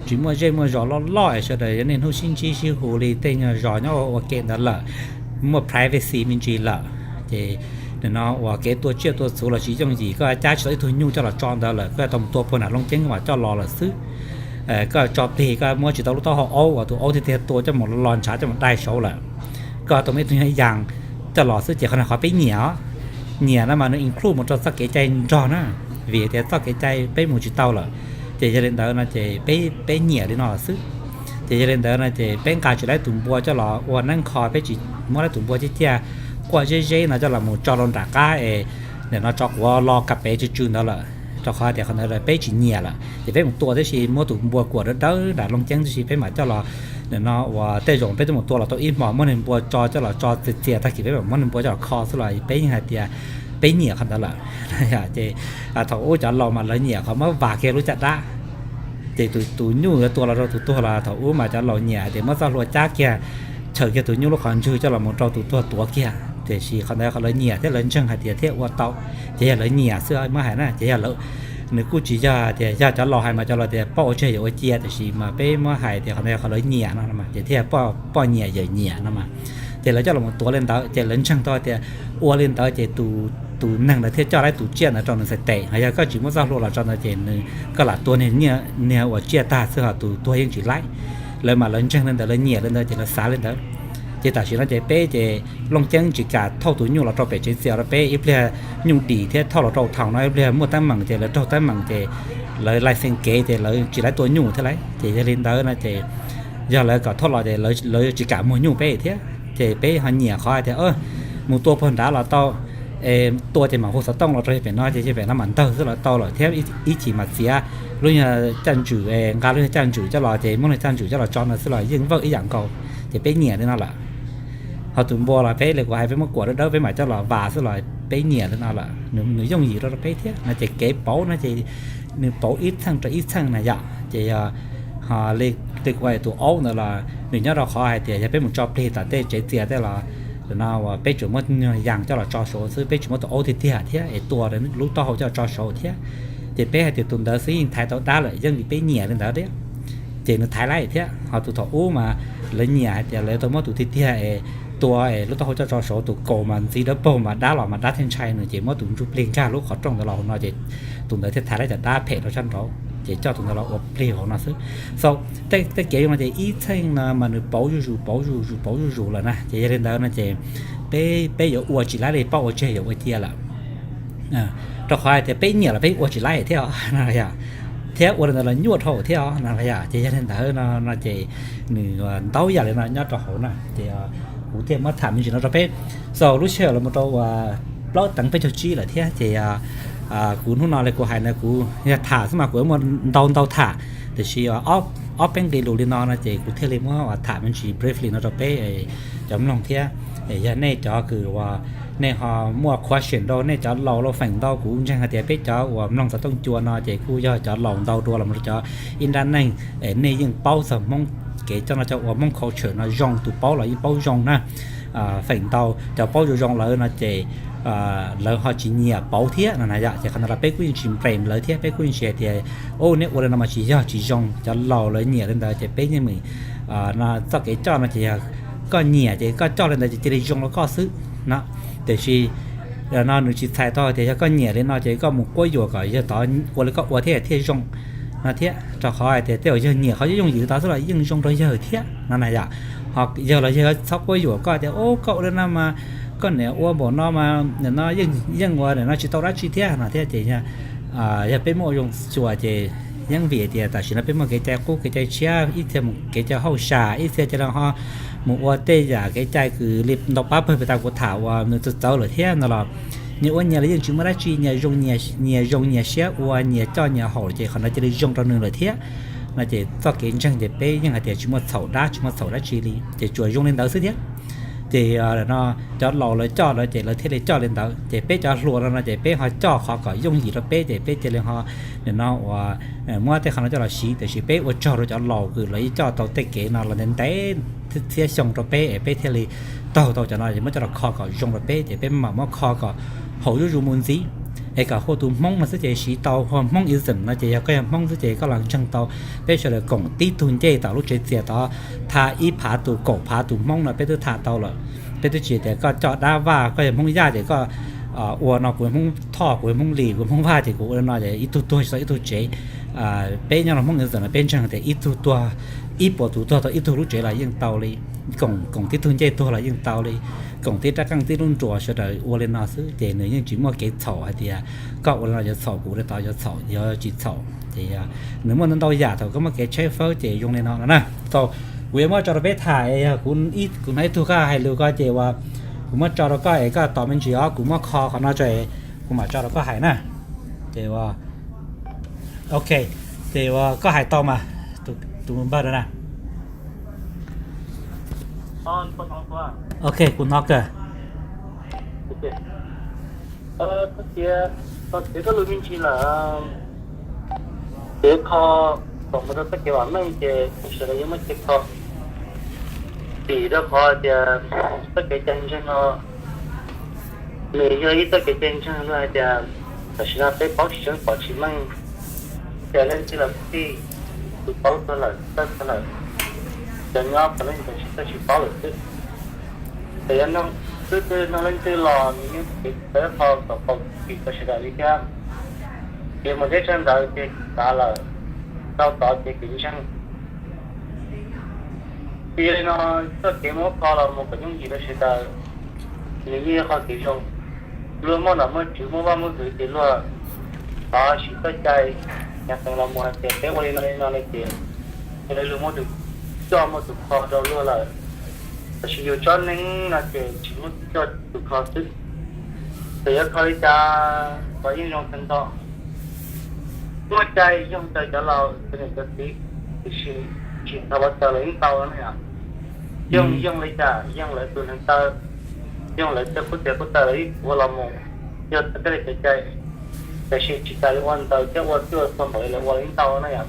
tsis muaj zej muaj zos loj loj es sawv daws yuav niaj hnub sib ntsib sib hu li tej nyuag zos nyob ua ke ntawd lawm, muaj privacy me ntsis lawm. Ces nim no uas kev tua tsiaj tua txhu los tsis yooj yim, koj cab tsis tau ib tug nyuj coj los tso ntawd lawm, koj tau mus tua puag nram Looj Ceeb mam coj los lawm xwb. Koj tso plig koj muab tsis tau lub taub hau aub uas tus aub tiag tiag tua coj mus los ntshav coj mus dai saud lawm, koj tau muaj ib tug nyuag ib yas coj los xwb. Ces qhov no qhov peb nyiam os. Nyiam no mas nws include mus rau txoj kev cai nrog na, vim tias txoj kev cai peb mus tsis tau lawm. Ces yog li ntawd no ces peb nyiam li no los xwb. Ces yog li ntawd no ces peb nqa tsis laib tus npua coj los ua neeb kho, peb tsis muab laib tus npua ciaj ciaj quaj zeb zeb no coj los mus tso rau nram qab es nim no tso quav lo ka pev tsw tsw ntawd lawm, rau qhov tias qhov ntawd peb tsis nyiam lawm. Ces peb mus tua tab sis muab tus npua kuam dawb dawb nram Looj Ceeb tab sis peb mam coj los, nim no uas tej zaum peb twb mus tua los tau ib hmos muab niag npua tso coj los tso txias txias tag kis peb mam muab niag npua coj los kho xwb los peb yeej hais tias peb nyiam qhov ntawd lawm. Ces thaum ub cov laus mas lawv nyiam qhov muab vas kiag lub caj dab. Ces tus nyuj yuav tua los rau tus tuag los thaum ub mas cov laus nyiam hais tias muab txoj hlua cab kiag, chaws kiag tus nyuj lub qhov ntswg coj los mus rau tus tuag tuav kiag. Tiam sis qhov ntawd qhov lawv nyiam thiab lawv ntseeg hais tias thiaj ua tau, ces yog lawv nyiam xwb muab hais na. Ces yog lawv, nws kuj tsis yog tias yog cov laus hais mas cov laus tias poj ua tseg yawm ua cia, tiam sis mas peb muab hais tias qhov ntawd yog qhov lawv nyiam no ces thiaj poj nyiam yawm nyiam no mas. Ces lawv coj los mus tuav li ntawd ces lawv ntseeg tau tias ua li ntawd ces tus neeg ntawd thiaj coj laib tus tsiaj ntawd rau nws txhais tes. Ho yog koj tsis muab txoj hlua los tso ntawd ces nws, koj lam tua niag, niag uas tsiaj tag xwb ho tus tuag yeej tsis laib. Lawv mas lawv ntseeg li ntawd, lawv nyiam li ntawd ces lawv xav li ntawd. Ces tam sim no ces peb ces Looj Ceeb tsis kam thauj tus nyuj los rau pem tsev txias rau peb, ib pliag nyuj dim thiab thauj los rau thaum no ib pliag muaj teeb meem ces lawv raug teeb meem ces lawv license kev ces lawv tsis laib tua nyuj thiab lauj. Ces yog li ntawd no ces yog lawv kom thauj los ces lawv tsis kam muag nyuj peb thiab. Ces peb ho nyiam qhov hais tias mus tua puag nrad los tau, tua ces mam hu xov tooj los rau yawg pem no ces yawg pem no mam ntawg xwb los tau lawm thiab ib chim mam txiav lub nyuag caj ntswm, nqa lub nyuag caj ntswm coj los ces muab lub caj ntswm coj los tso ntawd xwb los yeej vawj ib yam nkaus. Ces peb nyiam li no lawm. Ho tus npua los peb li kuv hais peb muab kuam dawb dawb peb mam coj los vas xwb los peb nyiam li no lawm, nws yooj yim rau rau peb thiab no. Ces kev pauv no ces nws pauv ib txheej rau ib txheej na yom. Ces yog ho li kuv hais tus aub ntawd los nws nyob rau qhov hais tias yog peb mus tso plig tom tej tsev txias tej los, no uas peb tsuas muab nyuag yas coj los tso saud xwb, peb tsis muab tus aub tiag tiag thiab es tua lub taub hau coj los tso saud thiab. Ces peb hais tias tus ntawd xwb yeej thaiv tau dab lawm, yeej li peb nyiam li ntawd thiab. Ces nws thaiv laib thiab. Ho tus thaum ub mas lawv nyiam hais tias lawv tau muab tus tiag tiag es tua es lub taub hau coj tso saud, tus kaus mas ntxiv dawb paug mas dab los mas dab thiaj ntshai nws, ces muab tus ntsuj plig nkag lub qhov rooj ntawd los hauv no ces tus ntawd thiaj thaiv laib cov dab phem rau sab nraud ces coj tus ntawd los ua plig hauv no xwb. So tej kev zoo no ces ib txheej no mas nws pauv zuj zus pauv zuj zus pauv zuj zus lawm na. Ces yog li ntawd no ces peb, peb yuav ua tsis laib li, poj ua tseg yawm ua cia lawm. Rau qhov hais tias peb nyiam los peb ua tsis laib thiab os, thiab ua li ntawd los nyuaj dhau thiab os no yom. Ces yog li ntawd no no ces nws ntau yam li no nyob rau hauv na. Ces kuv thiaj muab tham me ntsis no rau peb. So lub sij hawm los mus rau uas plaub teev peb caug tsib lawm thiab ces kuv hnub no li kuv hais ntawd kuv yog tham xwb mas kuv muaj ntau ntau tham, tiam sis ob peb nqe lus li no no ces kuv thiaj li muab tham me ntsis briefly no rau peb cov mloog thiab. Yog nej cov kws uas nej ho muaj question rau nej cov laus los feem ntau, kuv ntseeg hais tias peb cov uas mloog xov tooj cua no ces kuj yog cov laus ntau dua los mus rau cov ib nrab neeg, nej yeej paub txog Hmoob kev coj noj coj ua, Hmoob culture no zoo, tus paub los yeej paub zoo na. Feem ntau cov paub zoo zoo lawm no ces lawv ho tsis nyiam pauv thiab no na yom. Ces qhov no los peb kuj yeej tsis blame lawv thiab peb kuj yeej tsis hais tias u nej ua li no mas tsis yog tsis zoo, cov laus lawv nyiam li ntawd ces peb yeej meem, no txoj kev coj no ces yog koj nyiam ces koj coj li ntawd ces cia li zoo rau koj xwb no. Tiam sis no nws tsis txhais tau tias yog koj nyiam li no ces koj mus quab yuam kom yawg tod ua li koj ua thiab thiaj zoo no thiab, rau qhov hais tias tej zaum yawg nyiam qhov yooj yim li tod xwb los yeej zoo rau yawg thiab no na yom. Ho yawg los yawg txhob quab yuam koj tias u koj ua li no mas koj niam ua npaum no mas nim no yeej ua nim no tsis tau dab tsi thiab no thiab ces yog peb muaj ua zoo xyuas ces yeej vim tias tam sim no peb muaj kev cai qub kev cai tshiab, ib txhia mus kev cai hauj sam, ib txhia cia li ho mus ua tej yam kev cai kws li ntau pab pawg pem tas kuv tham uas nws txawv txawv lawm thiab no los nyias ua nyias los yeej tsis muaj dab tsi, nyias zoo nyias siab ua, nyias coj nyias haum ces qhov no cia li zoo rau nws lawm thiab no ces txoj kev ntseeg ces peb yeej hais tias tsis muaj txhaum dab tsis muaj txhaum dab tsi li ces tsuas zoo li ntawd xwb thiab. Ces no cov laus lawv coj lawm ces lawv thiaj li coj li ntawd. Ces peb cov hluas no no ces peb ho coj qhov kom yooj yim rau peb ces peb cia li ho nim no uas muab tej qhov no coj los siv, tiam sis peb ua tsaug rau cov laus kws lawv yeej coj tau tej kev no los ntev ntev txhiab xyoo rau peb es peb thiaj li taug tau cov no es muab coj los kho kom zoo rau peb ces peb mam muab kho kom haum zuj zus mus ntxiv es kom hu tus Hmoob no xwb ces siv tau. Hu Hmoob ism no ces yog koj yog Hmoob xwb ces koj los ntseeg tau. Peb sawv daws koom tib tug ncej tom lub tsev txias tod, tha ib phav tus kaum phav tus Hmoob no peb twb tha tau lawm. Peb twb tsis tias koj coj dab vaj, koj yog Hmoob Yaj ces koj ua no, kuv Hmoob Thoj, kuv Hmoob Lis, kuv Hmoob Vaj ces kuv ua no ces ib tug tuag tsis tau ib tug tsev. Peb nyob rau Hmoob ism no peb ntseeg tias ib tug tuag, ib puas tus tuag tau ib tug lub tsev los yeej tau li, koom tib tug ncej tuag los yeej tau li, koom tib rab qeej tib lub nruas sawv daws ua li no xwb ces nws yeej tsis muaj kev txhaum hais tias koj ua li no yuav txhaum, kuv ua li tod yuav txhaum, yuav tsis txhaum ces nws muaj ntau ntau yam thaum koj muaj kev tshawb fawb ces zoo li no no na. Tau, kuv yuav muab tso rau peb tham es yog kuv hnov ib tug koj hais lus ko ces uas kuv muab tso rau koj es koj tos me ntsis os, kuv muab kho qhov no tso es kuv mam tso rau koj hais na. Ces ok, ces uas koj hais tau mas, tus npawg na. Ok, kuv hnov kawg. Tau tias koj lus me ntsis lawm, ces kho kom mus rau txoj kev vam meej ces sawv daws yuav muaj kev kho. Vim rau qhov tias txoj kev cai ntseeg no nws yog ib txoj kev cai ntseeg no hais tias tam sim no peb paub tsis tseeb pom tsis meej, ces leej twg los tij, tus paub txog lawm txawj txog lawm, cov nyob puav leej ntawd tsis txawj tsis paub lawm xwb. Ces yog twb twb nug leej twg los nws yeej piav tau qhov kom paub txog sawv daws li thiab. Ces mus teb chaws ntawd ces xav lawm, tau tod ces kev ntseeg. Ces yog li no, txoj kev muab kho los mus kom yooj yim rau sawv daws, nws yeej yog qhov kev zoo. Luag muaj nom muaj tswv muaj vaj muaj tsev ces luag thov siv txoj cai nyav qees los mus hais tias peb ua li no li no no ces, ces luag muaj tus coj muaj tus kho rau luag lawm. Tab sis yus tsob neeg no ces tsis muaj tus coj tus kho xwb. Ces yuav kho li cas los yeej zoo kawg nkaus. Muaj cai yoog raws cov laus cov niam cov txiv, tiam sis tsis tau pov tawm los yeej tau na yom. Yoog yoog li cas, yoog lawv tus neeg taw, yoog lawv tej qub txhia qub taw los yeej ua los mus, yog txawm tej li cov cai, tiam sis tsis tas li ua ntawd thiab ua txuj ua txog npaum li lawv ua los yeej tau na yom.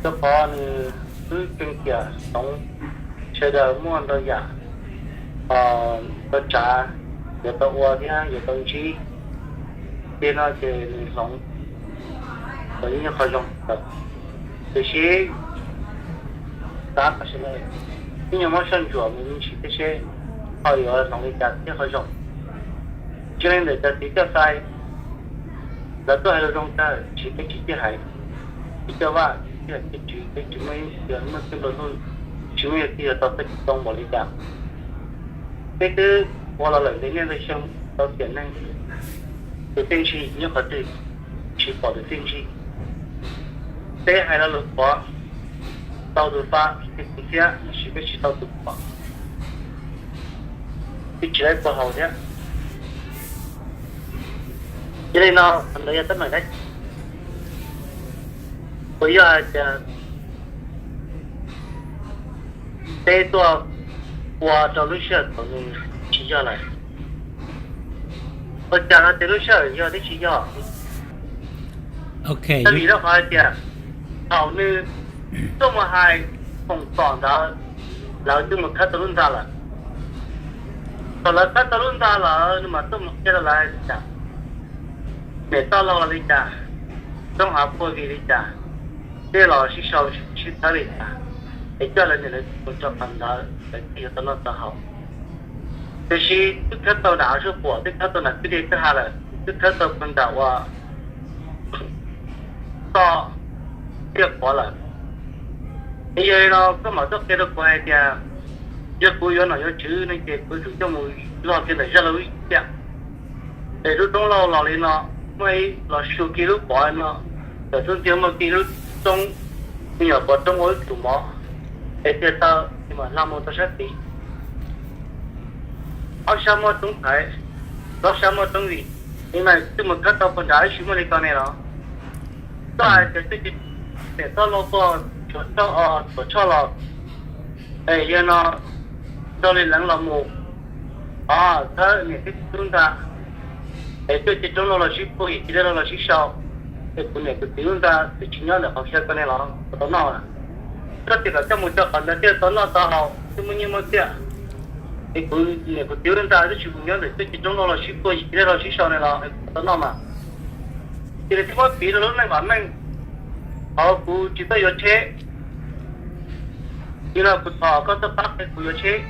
Rau qhov nws twb keej tiam hloov sawv daws muaj ntau yam, ntau tsav yuav tau ua thiab yuav tau ntsib, ces no ces nws hloov los yeej yog qhov zoo. Tiam sis xav kom sawv daws ib nyuag muab soj ntsuam mus me ntsis thiab seb ho yuav hloov li cas thiab qhov zoo. Tsis li ntawm cov txiv coj xai, lawv tuaj hais lus zoo tag, tsis peb tsis tij hais, tsis coj vaj tsis tij hais, tsis peb tsis muaj ib txhia muaj txij nplua nuj, tsis muaj ib txhia tau txoj kev zoo npaum li cas. Peb twb ua los lawm ntev niaj ntau xyoo, tau tiam neeg, tus txiaj ntsig nyob qhov twg, tsis pom tus txiaj ntsig. Peb hais lo lus pov tau tus fa, thiab tab sis peb tsis tau tus pom, twb tsis tau puag haus thiab. Yog li no, qhov ntawd yog teeb meem dab tsi? Puas yog hais tias peb tuaj ua rau lub sij hawm thaum nws tsis yog lawm? Ua cas no tias lub sij hawm yog thiab tsis yog? Vim rau qhov hais tias thaum nws tuaj mus hais foom tom ntawd, lawv twb mus khawb tau lub nra lawm. Thaum lawv khawb tau lub nra lawm, nws mam tuaj mus qhia rau lawv hais li cas, niam toj laug los li cas, roob hav puag vim li cas, dej los sib sau sib thawb li cas, es coj lawv niam lawv txiv mus rau qhov ntawd lawv thiaj yuav tau noj tau haus. Tiam sis twb khawb tau nram hav suab puam, twb khawb tau nram kwj deg kwj ha lawm, twb khawb tau puag nram uas toj tiaj pov lawm. Es yog li no koj mam tuaj qhia rau kuv hais tias yog kuv yuav nom yuav tswv no ces kuv yuav tsum coj mus log kiag ntawm zaj lub tiaj. Es lub roob lauj los li no, muaj ib los su kiag lub pov no, tawm xub ntiag muaj kiag lub roob, me nyuam pov roob ua lub tsum mov, es tiag taw es mam hla mus rau sab tid. Ob sab muaj roob thaiv, ob sab muaj roob vim, es mas twb mus khawb tau puag nrad ib sim muaj li ko ne los? Koj hais tias twb tsis, niam toj laug tuaj, tuam tshoj los, es yog no raug li leev los mus, Os, thawb niam thiab txiv lub ntxa, es tuaj ci roob los los sib puag, yim ci dej los los sib sau, es kuv niam kuv txiv lub ntxa twb tsis nyob ntawm qhov chaw ko ne los kuv tau noj. Koj tias kom coj mus rau qhov ntawd thiaj tau noj tau haus thiaj muaj nyiaj muaj txiaj, es kuv niam kuv txiv lub ntxa twb tsis mus nyob ntawm tuaj ci roob los los sib puag, yim ci dej los sib sau ne los kuv tau noj mas. Ces nws thiaj muab piv rau lub neej vam meej, qhov kuv tsis tuaj yuav tsheb, yog no kuv thov koj tuaj pab qhia kuv yuav tsheb,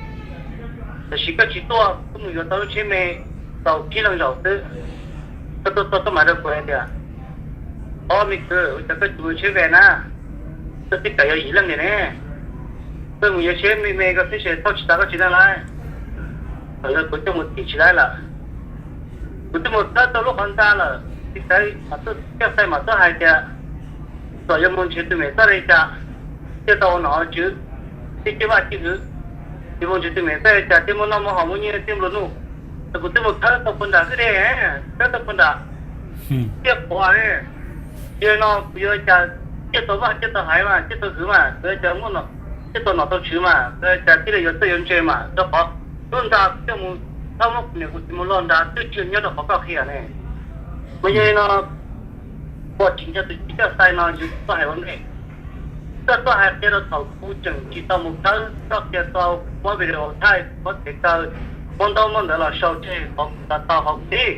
tiam sis koj tsis tuaj, koj mus yuav tau lub tsheb me tau tsib leej zaum xwb. Koj tuaj txog koj mam rau kuv hais tias, ob me kwv, ua cas koj tsis mus yuav tsheb ve na? Koj twb kam yuav yim leej li ne. Koj mus yuav tsheb me me koj xwb ces thauj tsis tau koj txiv neej lawm. Thaum ntawd kuv coj mus tim tsis laib lawm. Kuv twb mus thawb tau lub qhov ntxa lawm, txiv Xaiv mas tuaj, Caj Xaiv mas tuaj hais tias kom yuav mus nrhiav tus me txawj li cas thiaj tau ua nom ua tswv, thiaj ciaj vaj ciaj hwv. Yuav mus nrhiav tus me txawj li cas thiaj muaj noj muaj haus muaj nyiaj thiaj nplua nuj. Ces kuv twb mus thawb tau puag nram xwb de, thawb tau puag nram, ciaj quav li. Yog no kuv yuav cas ciaj tau vaj ciaj tau haiv mas ciaj tau hwv mas, kuv yuav cas muaj, ciaj tau nom tau tswv mas kuv yuav cas thiaj li yuav txawj yuav ntse mas, rau qhov lub ntxa kuv coj mus thawb muab kuv niam kuv txiv mus loj nrad twb tsis nyob rau qhov koj qhia ne. Mas yog li no, pom tsis ntshai tus txiv Caj Xaiv no yus txoj hais ua ntej. Koj txoj hais qhia rau thaum kuv tseem tsis tau mus khawb, koj qhia tau muab video thaij, muab tev kaw, muab ntaub muab ntawv los sau tseg qhov kuv xav tau hauv kuv tib.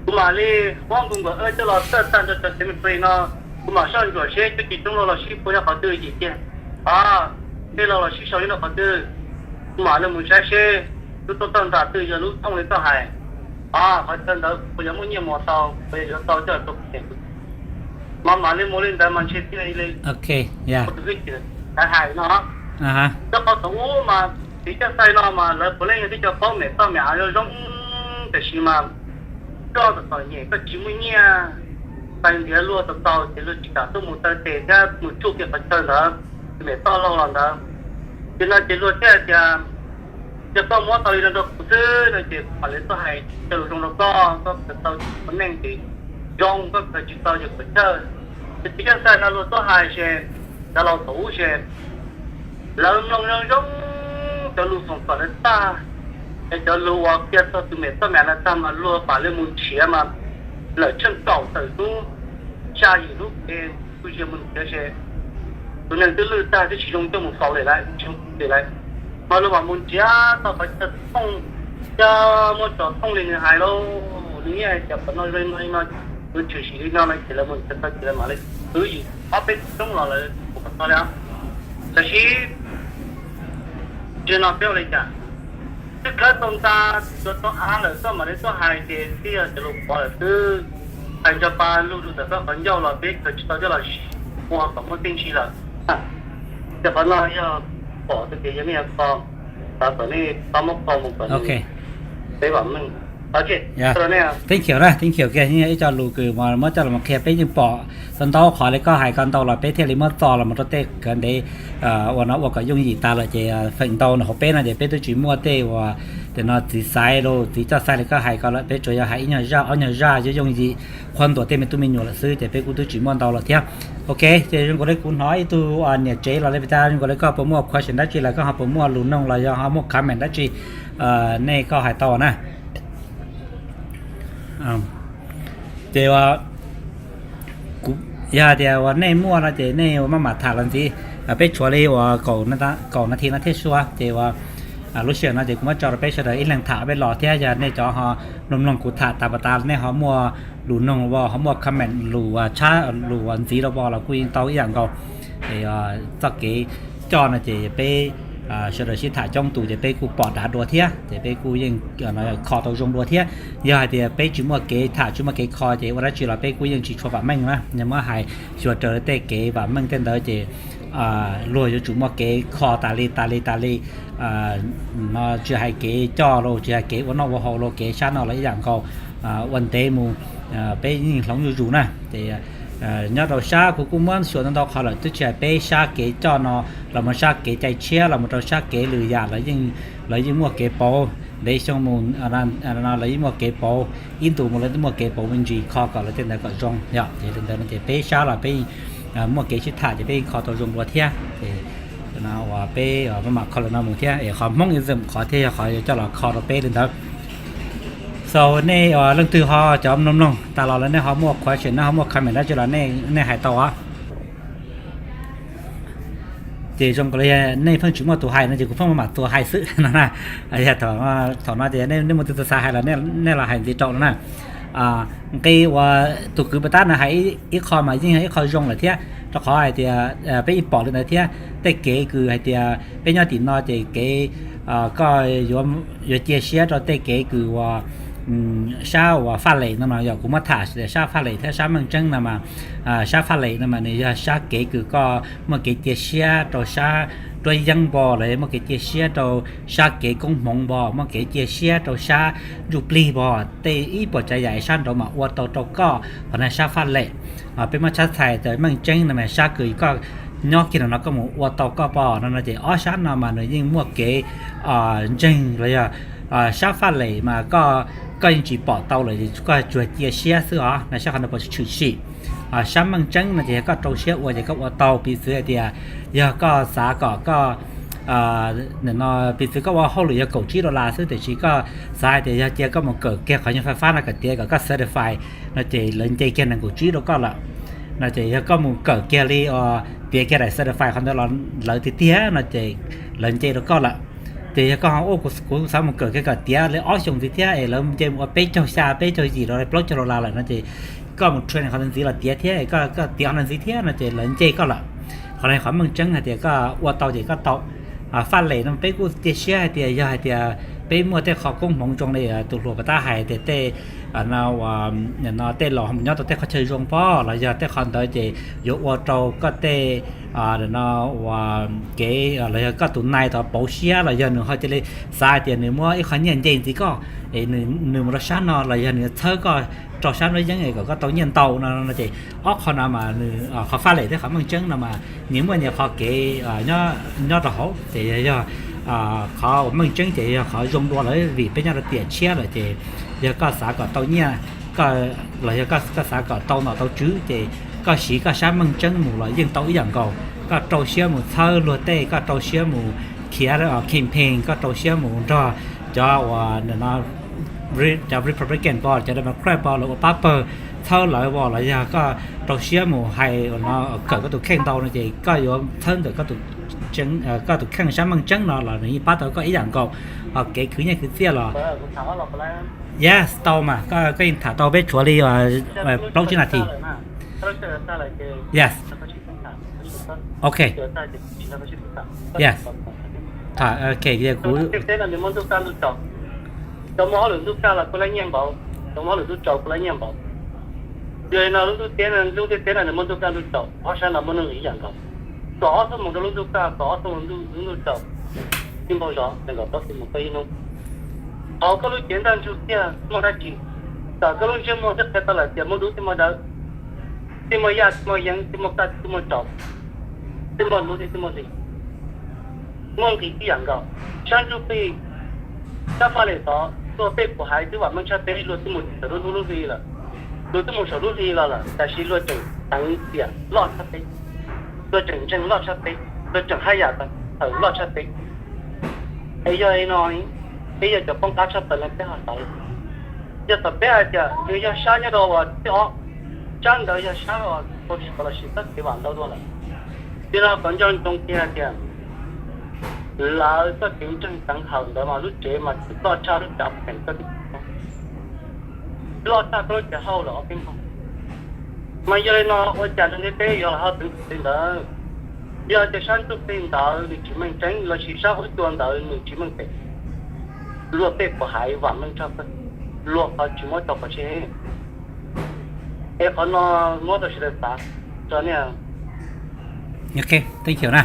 Kuv mam li muab Google Earth coj los txawj tag nrho cov cemetery no, kuv mam soj ntsuam seb cuab ci roob loj los sib puag nyob qhov twg yim tiag, dej loj los sib sau nyob rau qhov twg. Kuv mam li mus saib seb lub toj ntxa twg yog lub thooj li koj hais, qhov chaw ntawd puas yog muaj nyiaj mus tau, puas yog yuav tau coj los rau kuv niam kuv txiv. Mas mam li mus li ntawd mas ntshe thiaj li ua tus hwj chim Xaiv hais no. Rau qhov thaum ub mas txiv Caj Xaiv no mas lawv puav leej yog tib co paub mem txoj mem av zoo zoo, tiam sis mas koj txom txom nyem koj tsis muaj nyiaj, Xaiv ntiav luag tau tau ces luag tsis kam tuaj mus taw tes thiab mus tsuj kiag qhov chaw ntawd, mem toj laug los ntawd. Ces no ces luag thiaj hais tias, yog koj muab tau li no rau kuv xwb no ces kuv mam li tuaj hais cov lus zoo rau koj, koj puas tau ua neej ces zoo, koj kawm tsis tau ces puas chawj. Ces txiv Caj Xaiv no luag tuaj hais ces cov laus thaum ub ces lawv mloog zoo zoo cov lus foom kom lawv tag, es cov lus uas qhia txog tus mem txoj mem no tag mas luag mam li mus nrhiav mas lawm tsheej kaum tawm hnub, xya yim hnub es kuj cia mus nrhiav ces tus neeg twb lwj tag twb tsis zoo coj mus faus li lawm, tsis zoo li lawm. Mas luag mam mus nrhiav tau qhov chaw thooj, thiab muab tso thooj li nws hais lauj, nws yeej hais tias qhov no zoo li no li no, yuav tshwm sim li no no ces lawv mus nrhiav tau ces lawv mam li twv yim ob peb tug xyoob los lawv mus kom tau li. Tab sis tsis no peb ua li cas, twb khawb tau ntxa, tsuav tau av lawm koj mam li tuaj hais ces twb yog cov lus qhuav lawm xwb. Hais nco pa lug lug ntawm koj qhov ncauj los peb khaws tsis tau coj los ua kom muaj teej ntsis lawm. Ces qhov no yog pom tias yog nej yuav kho, xav kom nej tau muab kho mus kom nws, peb vam meej. Thank you na, thank you kiag ib co lus kws muab coj los qhia peb yeej pom tau ntau qhov li koj hais ko ntau los peb thiaj li muab txo los mus rau tej kawm ntev uas no ua kom yooj yim tas lawm ces feem ntau hauv peb no ces peb twb tsis muaj tej uas tes no txiv Xaiv los txiv Caj Xaiv li koj hais ko lawm, peb tsuas yog hais ib nyuag zaj ob nyuag zaj yooj yooj yim qhuab ntuas tej me tub me nyuam lawm xwb ces peb kuj twb tsis muaj ntau lawm thiab. Ok, ces zoo nkaus li kuv hnov ib tug niam tsev los li tas, zoo nkaus li koj puas muaj question dab tsi los koj ho puas muaj lus noog los yog ho muaj comment dab tsi nej koj hais tau na. Ces yog hais tias uas nej muaj no ces nej maj mam tham los ntxiv, peb tshuav li uas kaum nas this no thiaj sua ces uas lub sij hawm no ces kuv muab tso rau peb sawv daws ib leeg tham peb los thiab yog nej cov ho mloog mloog kuv tham tas pas tas nej ho muaj lus noog los ho muaj comment lus tshab lus ntxiv los los kuj yeej tau ib yam nkaus. Es txoj kev coj no ces peb sawv daws sib tham coob tus ces peb kuj pom dav dua thiab ces peb kuj yeej kho tau zoo dua thiab. Yog hais tias peb tsis muaj kev tham tsis muaj kev kho ces ua dab tsi los peb kuj yeej tsis tshua vam meej na. Yog muab hais xyuas raws tej kev vam meej tej ntawd ces luag yuav tsum muaj kev kho tas li tas li tas li no, tsis hais kev coj los tsis hais kev ua noj ua haus los kev sab no los ib yam nkaus ua ntev mus peb yeej hloov zuj zus na. Ces nyob rau sab kuv kuj muab xyuas ntau ntau qhov lawm twb tsis hais peb sab kev coj no los mus sab kev cai tshiab los mus rau sab kev lwm yam los yeej muaj kev pauv ntev xyoo mus no los yeej muaj kev pauv ib ntus mus los yeej muaj kev pauv me ntsis kho kom lawv tej ntawd kom zoo yom. Ces li ntawd no ces peb sab los peb muaj kev sib tham ces peb yeej kho tau zoo dua thiab ces Uas peb mam kho lawm no mus thiab es qhov Hmoob ism qhov thiaj yog qhov yuav coj los kho rau peb li ntawd. So nej leej twg ho cov mloog mloog tas los lawm nej ho muaj question, nej ho muaj comment dab tsi los nej hais tau os. Ces zoo li nej pheej tsis muaj tus hais no ces kuv pheej mam txuas hais xwb no na. Thaum no ces nej muaj tus xav hais los nej los hais ntxiv rau no na. Nqi uas tus kwv puas tab no hais ib qho mas yeej yog ib qho zoo lawm thiab, rau qhov hais tias peb yeej pom li ntawd thiab. Tej kev kws hais tias peb nyob tim no ces kev koj yuav cia siab rau tej kev kws uas sab uas Faj Lem no no, yog kuv muab tham sab Faj Lem thiab sab Meej Tseeb no mas, sab Faj Lem no mas nws yog sab kev kws koj muaj kev cia siab rau sab duab yeeb npo los yog muaj kev cia siab rau sab kev koob hmoov npo, muaj kev cia siab rau sab ntsuj plig npo. Tej ib puas tsav yam es sab nraud mas ua tau rau koj, qhov no sab Faj Lem. Peb muab tshab txhais tas Meej Tseeb no mas sab kws koj nyob kiag no no koj mus ua tau koj pom no no ces ob sab no mas nws yeej muaj kev ntseeg los yog sab Faj Lem mas koj yeej tsis pom tau lawm, koj tsuas cia siab xwb os no, sab qhov no puas tshwm sim. Sab Meej Tseeb no ces yog koj rau siab ua ces koj ua tau. Piv txwv hais tias yog koj xav kom koj no, piv txwv koj ua hauj lwm yog kaum tsib dollar xwb tiam sis koj xav hais tias yog cia koj mus kawm kiag qhov nyuag fais fab no kom tiav kom koj certify no ces lawv nce kiag nees nkaum tsib rau koj lawm. No ces yog koj mus kawm kiag li, tiav kiag daim certify qhov ntawd los lawv tiag tiag no ces lawv nce rau koj lawm. Ces yog koj ho ua kuv xav mus kawm kiag kom tiav li ob xyoos ntxiv thiab es lawv nce mus ua peb caug xya peb caug yim rau plaub caug dollar lawm no ces koj mus train qhov ntawd ntxiv los tiav thiab, koj tiav qhov ntawd ntxiv thiab no ces lawv nce koj lawm. Qhov no qhov Meej Tseeb hais tias koj ua tau ces koj tau. Faj Lem no peb kuj cia siab hais tias yog hais tias peb muaj tej qhov koob hmoov zoo li tus hluas puas tab hais tias tej no tej laus nyob tau tej qhov chaw zoo pob los yog tej qhov ntawd ces yuav ua rau koj tej no uas kev los yog koj tus nai tau pauv siab los yog nws ho cia li xav hais tias nws muab ib qho nyiaj nce ntxiv koj es nws mus rau sab no los yog nws txhawb koj rau sab nruab yeeb es kom koj tau nyiaj ntau no no ces ob qho no mas nws, qhov Faj Lem thiab qhov Meej Tseeb no mas nyias muaj nyias qhov kev nyob rau hauv ces yog qhov uas Meej Tseeb ces yog qhov zoo dua lawm vim peb nyob rau tiam tshiab lawm ces yog koj xav kom tau nyiaj, koj los yog koj xav kom tau nom tau tswv ces koj siv koj sab Meej Tseeb mus los yeej tau ib yam nkaus. Koj rau siab mus txhawb luag tej, koj rau siab mus khiav campaign, koj rau siab mus nrog cov uas no cov Republican npo cov Democrat npo lawv ua pab pawg txhawb lawv os, los yog koj rau siab mus hais no kawm koj tus kheej ntau no ces koj yuav txhawb ntawm koj tus kheej sab Meej Tseeb no los nws yeej pab tau koj ib yam nkaus. Ho kev khwv nyiaj khwv txiaj los yes tau mas, koj yeej tham tau, peb tshuav li plaub tsib nas this. Yes. Ok. Yes. Tham, ok, kuv Cov muaj hauj lwm ntuj kaj los kuj lab nyiaj npaum, cov muaj hauj lwm ntuj tsaus kuj lab nyiaj npaum. Yog li no lub ntuj teb, lub ntiaj teb no nws muaj ntuj kaj ntuj tsaus, ob sab no muaj neeg ib yam nkaus. Kom ob xuab moos rau lub ntuj kaj, kom ob xuab moos rau lub ntuj tsaus, tsis npaug zos nees nkaum plaub xuab moos tau ib hnub. Hauv koj lub cev ntaj ntsug tiag muaj dab tsi? Kom koj lub ntsej muag thiaj qhia tau lawm tias muaj dub thiab muaj dawb, thiaj muaj yaj thiaj muaj yeeb, thiaj muaj kaj thiaj muaj tsaus, thiaj muaj hnub thiab thiaj muaj hli, muaj nqis tib yam nkaus. Sab ntsuj plig, sab faj lem tod, luag pej pum haiv twb vam meej tshaj peb, luag twb mus saum lub hnub lub hli lawm, luag twb mus saum lub hli los lawm, tab sis luag tseem teev tiam loj tshaj peb, luag tseem ntseeg loj tshaj peb, luag tseem haj yam tawm loj tshaj peb. Es yog li no, peb yog cov poob qab tshaj plaws no peb ho xav li cas? Yog thaum peb hais tias nws yog sab nyob rau uas thib ob, sab ntawd yog sab uas tau siv los sis txoj kev vam ntau dua lawm, li no kom nco ntsoov kiag hais tias lawv txoj kev ntseeg teev hawm ntawd mas lub tsev mas tseem loj tshaj lub tsev peem koj twb loj tshaj koj lub tsev hauj lwm ob peb npaug. Mas yog li no ua cas ntiaj teb yuav los ho teev li ntawd? Yog tias sab ntsuj plig ntawd nws tsis meej tseeb los sis sab huab cua ntawd nws tsis meej pem, luag pej pum haiv vam meej tshaj plaws, luag qhov tsis muab tso pov tseg. Es qhov no muab rau sawv daws xav tso niaj. Ok, thank you na.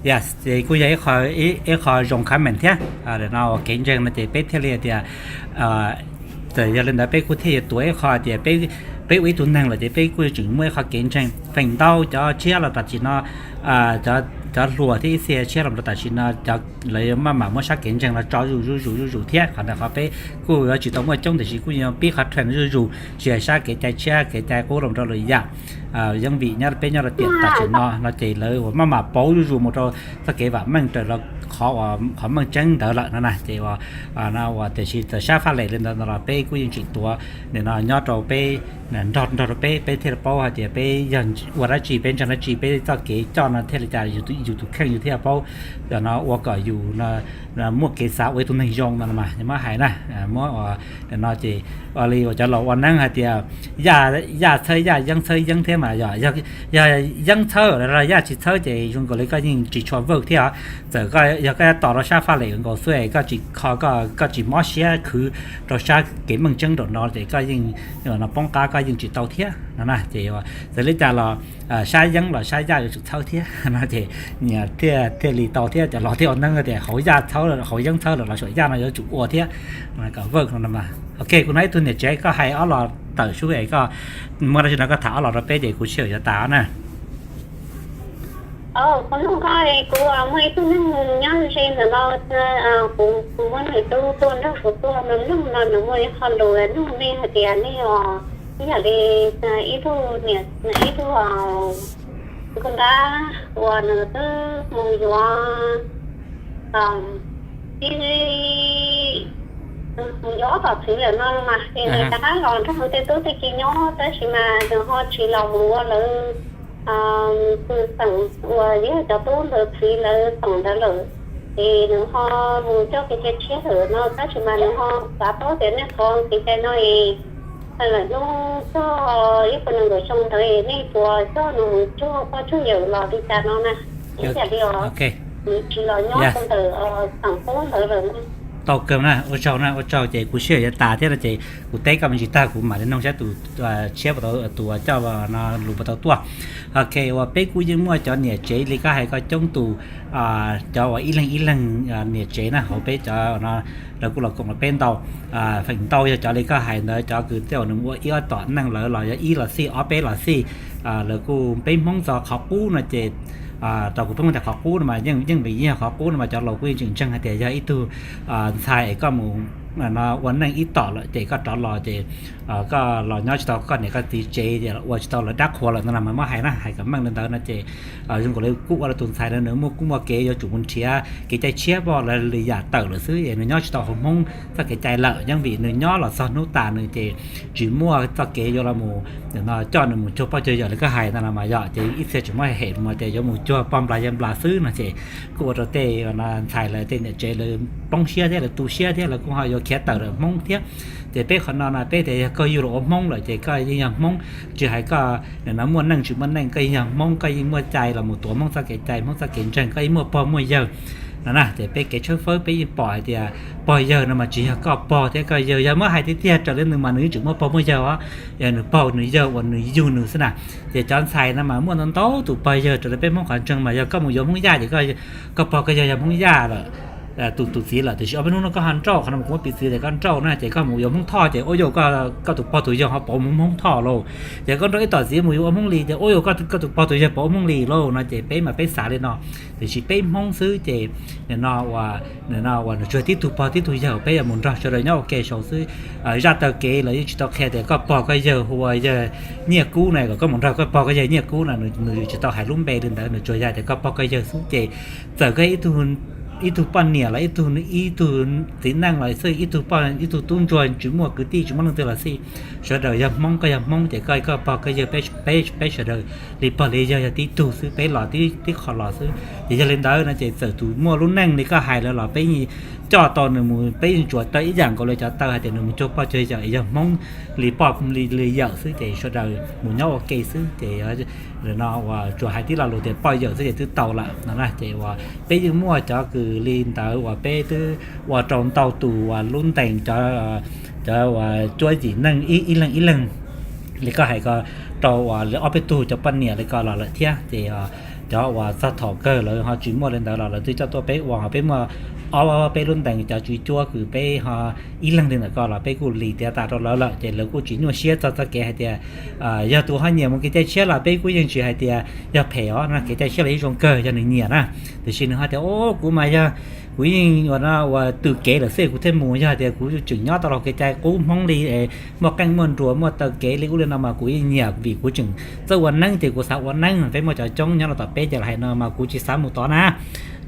Yes, ces kuj yog ib qho zoo comment thiab. Ntawm no uas kev ntseeg no ces peb thiaj li tias, txawm yog li ntawd peb kuj thiaj yuav tuav ib qho tias peb ua ib tug neeg lawm ces peb kuj tseem muaj ib qho kev ntseeg. Feem ntau cov tshiab los tam sim no, cov cov hluas thiab ib txhia tshiab los rau tam sim no cov lawv maj mam muab sab kev ntseeg no tso zuj zus zuj zus zuj zus thiab. Qhov ntawd qhov peb kuj yuav tsis tau muaj coob tiam sis kuj yuav pib qhov trend zuj zus, tsis hais sab kev cai tshiab kev cai qub los rau lwm yam. Yeej vim nyob peb nyob rau tiam tam sim no no ces lawv uas maj mam pauv zuj zus mus rau txoj kev vam meej raws qhov meej tseeb ntawd lawm no na ces uas tiam sis txawm sab faj lem li ntawd no los peb kuj yeej tseem tuav nim no nyob rau peb nrog nrog rau peb, peb thiaj paub hais tias peb yog ua dab tsi, peb ntseeg dab tsi, peb txoj kev coj no thiaj li cas yus tus kheej yus thiaj paub, no ua kom yus muaj kev xav ua ib tug neeg zoo no mas muab hais na. Muab ua no ces ua li uas cov laus ua neeb hais tias yaj txhawb yaj, yeeb txhawb yeeb thiab mas yog, yog yeeb txhawb los yaj tsis txhawb ces zoo nkaus li koj yeej tsis tshua vawj thiab. Txawm yog koj tos rau sab faj lem nkaus xwb es koj tsis kho, koj tsis mob siab khwv rau sab kev meej tseeb nraum no ces koj yeej no poob qab, koj yeej tsis tau thiab no na ces txawm li cas los sab yeeb los sab yaj yuav tsum txhawb thiab no ces thiaj thiaj li tau thiab. Cov laus thiaj ua neeb tias hauv yaj txhawb, hauv yeeb txhawb lawm los saum yaj no yuav tsum ua thiab. Kom vawj no, ok, kuv hnov ib tug niam tsev koj hais ob los tawm sub es koj muaj dab tsi no koj tham ob los rau peb ces kuv sij hawm yuav tas na. Kuv nug koj, kuv muaj ib tug neeg nyob ze ntawm no, kuv muab nws tub tuaj nrog kuv tuaj, nws nug no nws muaj ib qho lus nug nej hais tias nej os, ib yam li ib tug niam, ib tug nkauj nrab uas nws twb mus yuav ib, mus yuav ob tom txwv lawm no mas ces nws rov qab los nrog nws tej tub tej ki nyob tab sis mas nws ho tsis los mus ua lawv tus xeem uas yog cov tub ntawd txwv lawv xeem ntawd lawm, ces nws ho mus coj kev cai tshiab lawm no tab sis mas nws ho xav paub tias nej qhov kev cai no es lawm hnub txog ib puas nees nkaum xyoo ntawd nej puas coj nws mus cuag poj cuag yawm los li cas no na. Ib yam li os, nws tsis los nyob rau ntawm xeem tub ntawd lawm no. Tau kawg na, ua tsaug na, ua tsaug ces kuv sij hawm yuav tas thiab no ces kuv teb koj me ntsis tag kuv mam li noog saib tus tshiab, tus coj lus puas tau tuaj. Ok, uas peb kuj yeej muaj cov niam tsev li koj hais koj coob tus, cov uas ib leeg ib leeg niam tsev na hauv peb cov no lawv kuj los koom rau peb ntau. Feem ntau yog cov li koj hais ntawd cov kws tej uas nws ua ib ob tom neej lawv los yog ib los xij ob peb los xij, lawv kuj peb Hmoob txog qhov qub no ces tau kuv pheej tias qhov qub no mas yeej yeej vim yeej yog qhov qub no mas cov laus kuj yeej tseem ntseeg hais tias yog ib tug ntxhais es koj mus no ua neej ib tom lawm ces koj rov los ces koj los nyob tsis tau koj niam koj txiv tsev ces ua tsis tau lawv dab qhuas lawm no mas muab hais na, hais kom meej li ntawd no ces zoo nkaus li kuj ua rau tus ntxhais no nws muaj kuj muaj kev yuav tsum mus nrhiav kev cai tshiab poj lawv li yam tawm lawm xwb es nws nyob tsis tau hauv Hmoob txoj kev cai lawm, yeej vim nws nyob los txog hnub tas nws ces tsis muaj txoj kev yuav los mus no coj nws mus cuag poj cuag yawm li koj hais no los mas yog ces ib txhia tseem muab hem mus tias yuav mus cuag pog nplas yawg nplas xwb no ces kuj ua rau tej ntxhais lawv tej niam tsev lawv poob siab thiab lawv tu siab thiab lawv kuj ho yuav khiav tawm lawm Hmoob thiab. Ces peb qhov no no peb tias yog koj yug los ua Hmoob lawm ces koj yeej yog Hmoob, tsis hais koj nim no muaj neej tsis muaj neej koj yeej yog Hmoob, koj yeej muaj cai los mus tuav Hmoob txoj kev cai Hmoob txoj kev ntseeg, koj yeej muaj pog muaj yawg no na. Ces peb kev tshawb fawb peb yeej pom hais tias pog yawg no mas tsis yog koj pog thiab koj yawg, yog muab hais tiag tiag raws li nws mas nws yeej tseem muaj pog muaj yawg os, yog nws pog nws yawg uas nws yug nws xwb na. Ces cov ntxhais no mas muaj ntau ntau tus pog yawg raws li peb Hmoob qhov ntseeg mas yog koj mus yuav Hmoob Yaj ces koj pog koj yawg yog Hmoob Yaj lawm, tus tus txiv lawm, tiam sis ob peb hnub no koj ho nrauj, qhov no kuv muab piv txwv tias koj nrauj na ces koj mus yuav Hmoob Thoj ces ua yog koj tus pog tus yawg ho pauv mus Hmoob Thoj lauj. Ces koj nrauj ib tom txiv mus yuav ua Hmoob Lis ces ua yog koj tus pog tus yawg pauv Hmoob Lis lauj no ces peb mas peb xav li no. Tiam sis peb Hmoob xwb ces nim no uas nim no uas nws tsuas tib tug pog tib tug yawg peb yuav mus nrog sawv daws nyob ua ke saud xwb. Zaj taw kev los yeej tsis tau qhia tias koj pog koj yawg hu ua yawg Nyiaj Kub na kom koj mus nrog koj pog koj yawg Nyiaj Kub no, nws tsis tau hais lub npe li ntawd, nws tsuas yog tias koj pog koj yawg xwb ces txawm koj ib tug poj niam los ib tug ib tug txiv neej los xij, ib tug poj ib tug tub ntsuag tsis muaj kwv tij tsis muaj leej twg los xij, sawv daws yog Hmoob, koj yog Hmoob ces koj koj pog koj yawg peb sawv daws li pog li yawg yog tib tug xwb, peb los tib qho los xwb. Ces yog li ntawd no ces txawm tus muaj lub neej li koj hais lawm los peb coj tau nws mus, peb yeej tsuas taw ib yam nkaus li cov taw hais tias nws mus cuag pog cuag yawm es yog Hmoob li poj li yawm xwb ces sawv daws mus nyob ua ke xwb ces no uas tsuas hais tib lo lus tias poj yawm xwb ces twb tau lawm no na. Ces uas peb yeej muaj cov kws li ntawd uas peb twb ua rau ntau tus uas lub ntees cov uas cuab yim neej ib leeg ib leeg li koj hais ko rau uas li ob peb tug cov poj niam li ko los lawm thiab ces cov uas txog thaum kawg lawv ho tsis muaj li ntawd los lawv twb coj tuaj peb ua, ho peb muaj ob peb lub ntees cov tswv cuab kws peb ho ib leeg li ntawm ko los peb kuj lis tiav tas rau lawv lawm, ces lawv kuj tsis nyuaj siab txog txoj kev hais tias yog tus ho nyiam mus kev cai tshiab los peb kuj yeej tsis hais tias yog phem os, no kev cai tshiab los yeej zoo kawg yog nws nyiam na. Tiam sis nws ho tias, o, kuv mas yog kuv yeej ua no ua tws kev lawm xwb kuv thiaj mus, yog tias kuv tseem nyob tau los kev cai qub Hmoob li es muaj qeej muaj nruas muaj taw kev li ub li no mas kuv yeej nyiam vim kuv tseem txawj ua neeb ces kuv xav ua neeb, peb muaj cov coob nyob rau tom peb ces los hais no mas kuv tsis xav mus tod na.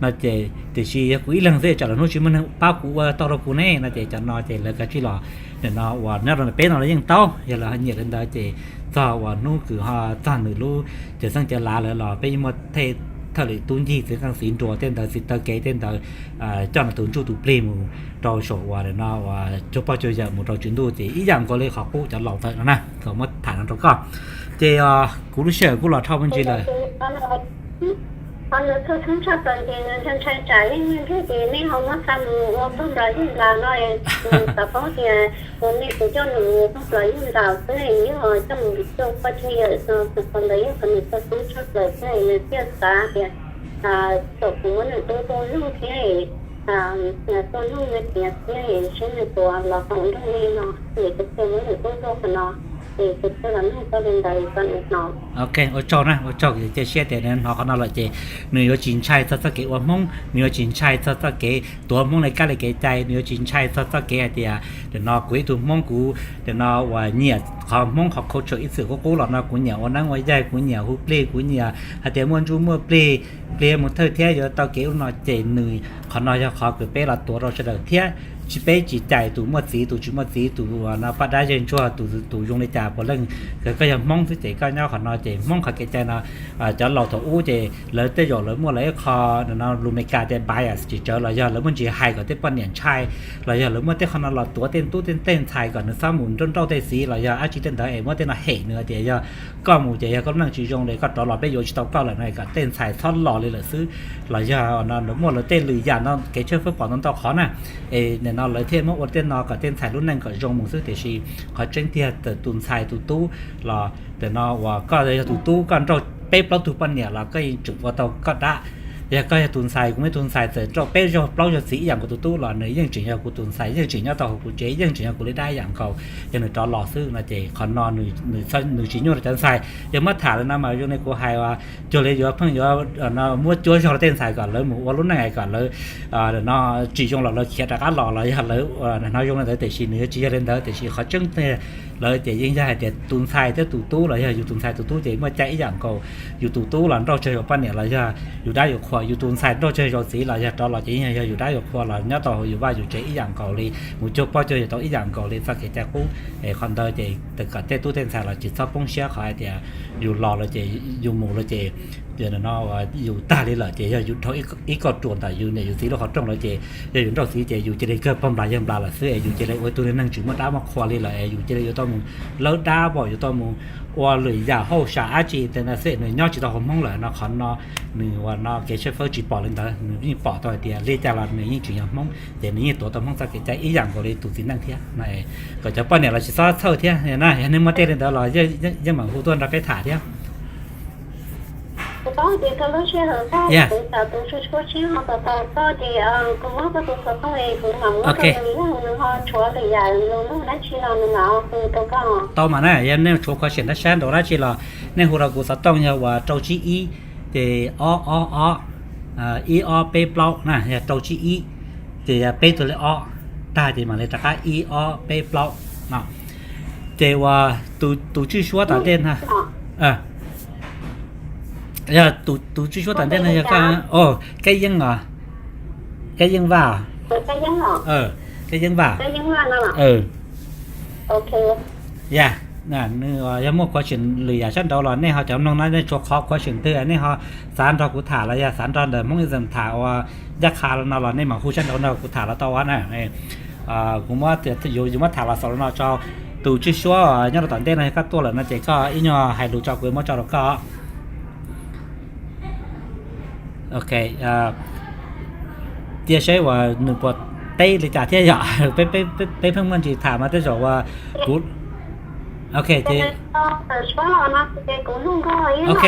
No ces tiam sis yog kuv ib leeg xwb tsam lwm hnub tsis muaj neeg pab kuv ua tau rau kuv ne, no ces cov no ces lawv kav tsij los, nim no uas nyob rau peb no lawv yeej tau, yog lawv ho nyiam li ntawd ces txog uas hnub kws ho txog nws lub cawv xeeb cawv lav lawm los peb yeej muaj thawj lwm tub ncig txiv qeej txiv nruas tej ntawd txiv taw kev tej ntawd coj nws tus ntsuj tus plig mus rau saum uas no uas cuag pog cuag yawm mus rau tswv ntuj ces ib yam nkaus li qhov qub cov laus ntawd no na, thaum muab tham no rau koj. Ces kuv lub sij hawm kuj los dhau me ntsis lawm. Qhov nws txhawj txheeb tshaj plaws ces nws ntshai ntshai tsam yeej nyob nrog ces nej ho muab xa mus ua pog nplog yug nplog no, nws xav paub tias ua nej tus coj nws ua pog nplog yug nplog xwb, yog coj mus cuag pog cuag yawm no, qhov ntawd yog qhov nws txhawj txheeb tshaj plaws xwb, nws thiaj xav tias thaum kuv muab nws tub tua nug thiab, tua nug nws tiav thiab seb nws puas los tau nrog nej no, ces kuv thiaj muab nws tub tua qhov no, ces kuv thiaj los nug koj li ntawd kom nws hnov. Ok, ua tsaug na, ua tsaug, cia siab tias nws hnov qhov no lawm ces nws yuav tsis ntshai txog txoj kev ua Hmoob, nws yuav tsis ntshai txog txoj kev tuav Hmoob li kab li kev cai, nws yuav tsis ntshai txog txoj kev hais tias nim no kuv ib tug Hmoob kuv nim no uas nyiam qhov Hmoob qhov culture ib txwm qub qub los no kuv nyiam ua neeb ua yaig, kuv nyiam hu plig, kuv nyiam hais tias muaj ntsuj muaj plig, plig mus thawj thiab yuav tau kev ub no ces nws qhov no yog qhov kws peb los tuav rau sawv daws thiab tsis peb tsis cais tus muaj txiv tus tsis muaj txiv, tus no poj dab yawg ntsuag, tus tus zoo li cas puav leej koj yog Hmoob xwb ces koj nyob qhov no ces Hmoob qhov kev cai no cov laus thaum ub ces lawv tej zaum lawv muaj lawv ib qho no lus Meskas tias bias tsis tsawv los yog lawv muaj ntsis hais kom tej poj niam ntshai, los yog lawv muaj tej qho no los tuav tej tub tej tej ntxhais kom nws txhob mus nrauj nrauj tej txiv los yog dab tsi tej ntawd es muab tej no hem nws tias yog koj mus ces yog koj lub neej tsis zoo li koj rov los peb yuav tsis tau koj lawm no kom tej ntxhais txhob los li lawm xwb. Los yog no muaj lawv tej lwm yam no kev tshawb fawb pom ntau ntau qhov na, es nim no lawv thiaj muab ua tej no kom tej ntxhais lub neej kom zoo mus xwb tiam sis qhov tseeb tiag tus ntxhais tus tub los nim no uas koj yog tus tub koj nrauj peb plaub tug poj niam los koj yeej tseem ua tau koj dab. Yog koj yog tus ntxhais kuv muaj ib tug ntxhais txawm nrauj peb zaug plaub zaug txiv ib yam nkaus tus tub los nws yeej tseem yog kuv tus ntxhais, yeej tseem nyob tau hauv kuv tsev, yeej tseem yog kuv li dab ib yam nkaus. Yog nws rov los xwb no ces qhov no nws tsis nyuaj rau cov ntxhais. Yog muab tham li no mas zoo li kuv hais uas cuag li yuav pheej yuav muab cuab zog rau tej ntxhais kom lawv mus ua lub neej kom lawv no tsis zoo los lawv khiav rov qab los los yog lawv no zoo li ntawd tiam sis nws yuav tsis yog li ntawd tiam sis qhov tseeb tiag lawv ces yeej yog hais tias tus ntxhais thiab tus tub los yog yus tus ntxhais tus tub ces muaj cai ib yam nkaus. Yus tus tub los nrauj tsawg zaus poj niam los yog yus dab yus qhua, yus tus ntxhais nrauj tsawg zaus txiv los yog rov los ces yeej yog yus dab yus qhua los nyob tau hauv yus vaj yus tsev ib yam nkaus li, mus cuag pog cuag yawm tau ib yam nkaus li txoj kev cai qub. Es qhov ntawd ces kom tej tub tej ntxhais los tsis txhob poob siab qhov hais tias yus los lawm ces yus mus lawm ces no yus tag li lawm ces yog yus dhau ib kauj ruam ntawm yus niam yus txiv lub qhov rooj lawm ces yog yus nrauj txiv ces yus cia li kawg pog nplas yawg nplas lawm xwb es yus cia li ua ib tug neeg tsis muaj dab muaj qhua li lawm es yus cia li yuav tau mus lawb dab pom, yuav tau mus ua lwm yam hauj sam dab tsi tej ntawd xwb nws nyob tsis tau hauv Hmoob lawm no. Qhov no nws ua no kev tshawb fawb tsis pom li ntawd, nws yeej pom tau hais tias li cas los nws yeej tseem yog Hmoob ces nws yeej tuav tau Hmoob txoj kev cai ib yam nkaus li tus txiv neej thiab. Kom cov poj niam los tsis txhob txhawj thiab na, yog nej muaj tej li ntawd los yeej mam hu tuaj nrog peb tham thiab. Tau mas na, yog nej tshuav khuv xim dab sab nraud dab tsi los nej hu rau kuv xov tooj yog uas rau tsib ib, ces ob ob ob, ib ob peb plaub na, yog rau tsib ib, ces yog peb tug lej ob tag ces mam li rov qab ib ob peb plaub no. Ces uas tus tswj suab tom ntej na, yog tus tswj suab tom ntej no yog koj, Kab Yeeb os, Kab Yeeb Vaj, Kab Yeeb Vaj. Yog, nws yog muaj khuv xim lwm yam sab nraud los nej ho cov mloog no nej tshuav qhov khuv xim twg nej ho xav nrog kuv tham los yog xav nrog ntawm Hmoob Ib Zam tham uas ncaj qha no los nej mam hu sab nraud nrog kuv tham los tau na. Kuv muab, yus muab tham los xaus no tso. Tus tswj suab nyob rau tom ntej no yog koj tuaj lawm no ces koj ib nyuag hais lus tso kuv muab tso rau koj. Ok, cia saib uas nws puas teb li cas thiab yom. Peb pheej muaj ntsis tham mas tej zaum uas kuv, ok ces, ok,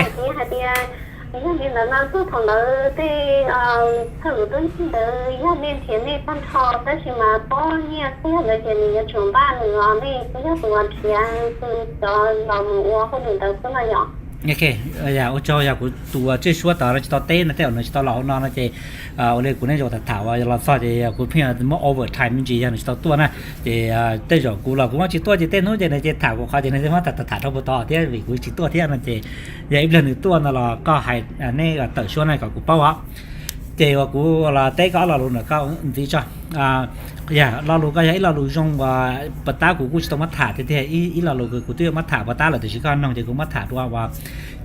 Yog li ntawd mas txog thaum ntawd tej thawj lus tub ntawd yog nej nrhiav nej tag nrho, tab sis mas pob nyiaj xwb yog ntawd ces nws yuav tsum npaj nws os, nej kuj yog tus uas nrhiav tus cov los mus ua hauj lwm ntawd xwb no yom. Ua tsaug, yog kuv tus uas tsej suab tod no tsis tau teb no, tej zaum nws tsis tau los hauv no no ces ua li kuv nej zaum tham tham uas los txog ces kuv pheej muab overtime me ntsis yog nws tsis tau tuaj na. Ces tej zaum kuv los kuv muab tsis tuaj ces tej hnub ces nws ces tham kuv qhov ces nws muab tham tham rau puag tod thiab vim kuv tsis tuaj thiab no ces yog ib pliag nws tuaj no los koj hais, nej tawm suab na kom kuv paub os. Ces uas kuv los teb koj ob lo lus ntawm koj ntxiv tso. Yog lo lus koj yog ib lo lus zoo uas puag ta kuv kuj tsis tau muab tham tiag tiag, ib lo lus kws kuv twb yuav muab tham puag ta lawm tiam sis koj noog ces kuv muab tham dua uas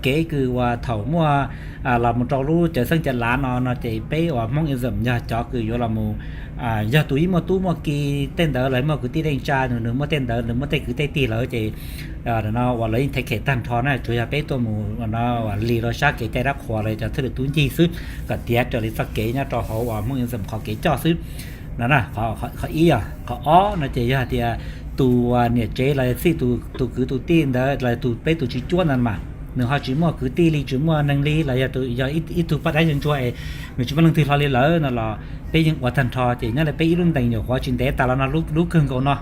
kev kws uas thaum muaj los mus rau lub cawv xeeb cawv lav no no ces peb uas Hmoob ism yog cov kws yuav los mus, yog tus ib muaj tub muaj ki tej ntawd los muaj kwv tij neej tsa nws nws muaj tej ntawd nws muaj tej kwv tej tij lawm ces no uas lawv yeej thev khem tag nrho na, tsuas yog peb tuaj mus no uas lig rau sab kev cai dab qhuas los cov thwj lwm tub ncig xwb kom tiav raws li txoj kev nyob rau hauv uas Hmoob ism qhov kev coj xwb. No na, qhov ib os. Qhov ob no ces yog hais tias tus uas niam tsev los yog txij tus kwv tus tij ntawd los tus peb tus tswv cuab ntawd mas nws ho tsis muaj kwv tij li tsis muaj neeg li los yog yog ib tug paj dab yawg ntsuag es nws tsis muaj leej twg hlo li lawm no los peb yeej ua tag nrho ces nyob li peb ib lub ntees nyuam qhuav tsis ntev tas los no lub kawg nkaus no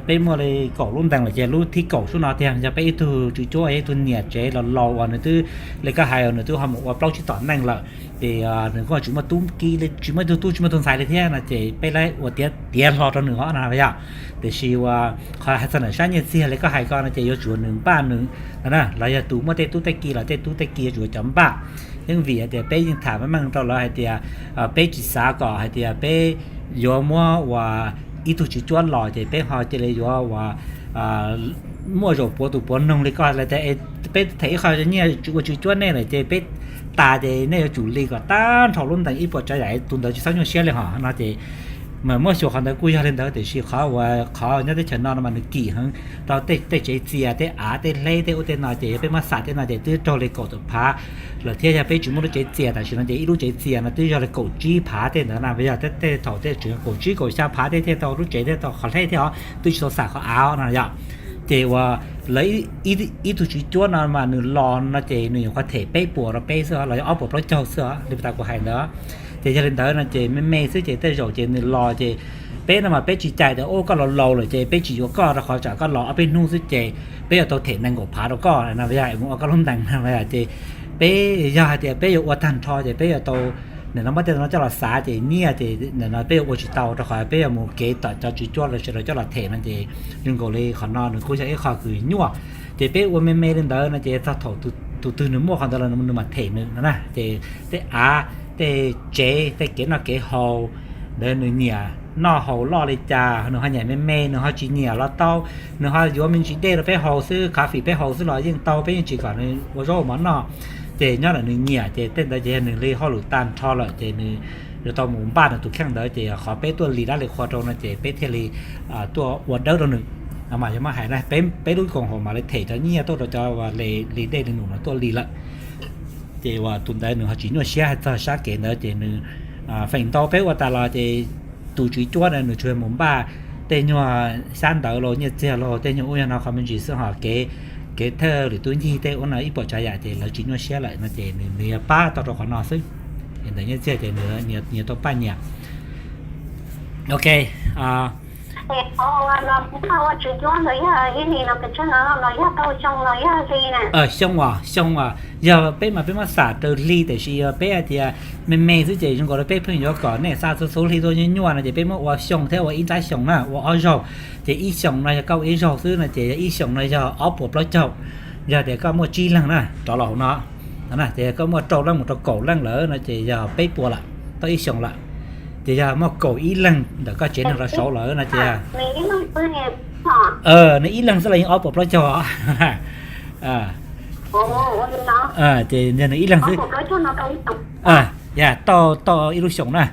peb muaj li kaum lub ntees lawm ces lub thib kaum sub no tiag yog peb ib tug tswv cuab ib tug niam tsev los laus uas nws twb li koj hais nws twb ho mus ua plaub tsib tom neej lawm ces nws kuj tsis muaj tub ki li tsis muaj ib tug tub tsis muaj ib tug ntxhais li thiab no ces peb lawv ua tiav tiav hlo rau nws os no yog. Tiam sis uas qhov hais txog ntawm sab nyiaj txiag li koj hais ko no ces yuav tsum nws npaj nws no na los yog tus muaj tej tub tej ki los tej tub tej ki yuav tsum cov npaj. Yeej vim hais tias peb yeej tham meej meej rau lawv hais tias peb tsis xav kom hais tias peb yuav muab uas ib tug tswv cuab los ces peb ho cia li yuav uas muaj zaum puav tus puav noog li koj li tias peb them ib qho nyiaj ua tswv cuab nej lawm ces peb tas ces nej yuav tsum lig kom tag nrho lub ntees ib puas tsav yam tus ntawd tsis txhob nyuaj siab li hos no ces mas muab xyuas qhov ntawd kuj yog li ntawd tiam sis qhov uas qhov nyob teb chaws no no mas nws kim heev rau tej tsev txias tej av tej hleb tej ub tej no ces yog peb muab xam tej no ces twb raug li kaum tawm phav lawm thiab yog peb tsis muaj lub tsev txias tam sim no ces ib lub tsev txias no twb yog li kaum tsib phav tej ntawd na yog tej thaum tej tseem kaum tsib kaum xya phav tej thiaj tau lub tsev thiaj tau qhov hleb thiab os twb tsis tau xam qhov av no yom. Ces uas lawv ib tug tswv cuab no mas nws los no ces nws nyuam qhuav them peb puas rau peb xwb los yog ob puas plaub caug xwb os li tas kuv hais ntawd. Ces yog li ntawd no ces me me xwb ces tej zaum ces nws los ces peb no mas peb tsis cais tias ub koj los laus lawm ces peb tsis yuav koj rau qhov tsam koj los ob peb hnub xwb ces peb yuav tau them nees nkaum phav rau koj no yog mus ua koj lub ntees no ces peb yog hais tias peb yuav ua tag nrho ces peb yuav tau nim no muab tej no coj los xav ces nyiaj ces nim no peb yuav ua tsis tau rau qhov peb yuav mus kev tom cov tswv cuab los sawv daws coj los them no ces zoo nkaus li qhov no nws kuj yog ib qho kws nyuaj. Ces peb ua me me li ntawd no ces txog thaum tus twg nws muaj qhov ntawd los nws mam them nws no na ces tej av tej tsev tej kev noj kev haus ntawd nws nyiam noj haus loj li cas nws ho nyiam me me nws ho tsis nyiam los tau. Nws ho yuav me ntsis dej rau peb haus xwb khav fim peb haus xwb los yeej tau peb yeej tsis kom nws ua zaub ua mov noj. Ces nyob ntawm nws nyiam ces tej ntawd ces yog nws li hauj lwm tag nrho lawm ces nws yuav tau mus npaj nws tus kheej ntawd ces qhov peb tuaj lis dab li qhua rau no ces peb thiaj li tuaj ua dawb rau nws. Mas yog muab hais na peb lub koom haum mam li them cov nyiaj tuaj rau cov li dej li num no tuaj lis lawm. Ces uas tus ntawd nws ho tsis nyuaj siab hais txog sab kev ntawd ces nws feem ntau peb ua tas los ces tus tswv cuab na nws tsuas mus npaj tej nyuag xyab ntawv los nyiaj txiag los tej nyuag ub yog no qhov me ntsis xwb ho kev kev thawj lwm tub ncig tej ub no ib puas tsav yam ces lawv tsis nyuaj siab lawm no ces nws nws yuav pab tau rau qhov no xwb. Ces ntawm nyiaj txiag ces nws nyias tau paj nyias. Ok. Xyoo as, xyoo as, yog peb mas peb muab xam raws hli tiam sis yog peb hais tias me me xwb ces zoo nkaus li peb pheej yuav kom nej xa txhua txhua hli tuaj nyuaj nyuaj no ces peb muab ua xyoo thiab ua ib nrab xyoo na ua ob zaug. Ces ib xyoo no yog koj ua ib zaug xwb no ces yog ib xyoo no yog ob puas plaub caug. Yog tias koj muaj tsib leeg na rov los hauv no, ces yog koj muaj rau leej mus rau kaum leej lawm no ces yog peb puas lawm, tau ib xyoo lawm. Ces yog muaj kaum ib leeg ntawm koj tsev neeg rov saud lawm no ces nws ib leeg xwb los yeej ob puas plaub caug. Ces yog nws ib leeg xwb. Yog tau tau ib lub xyoos na,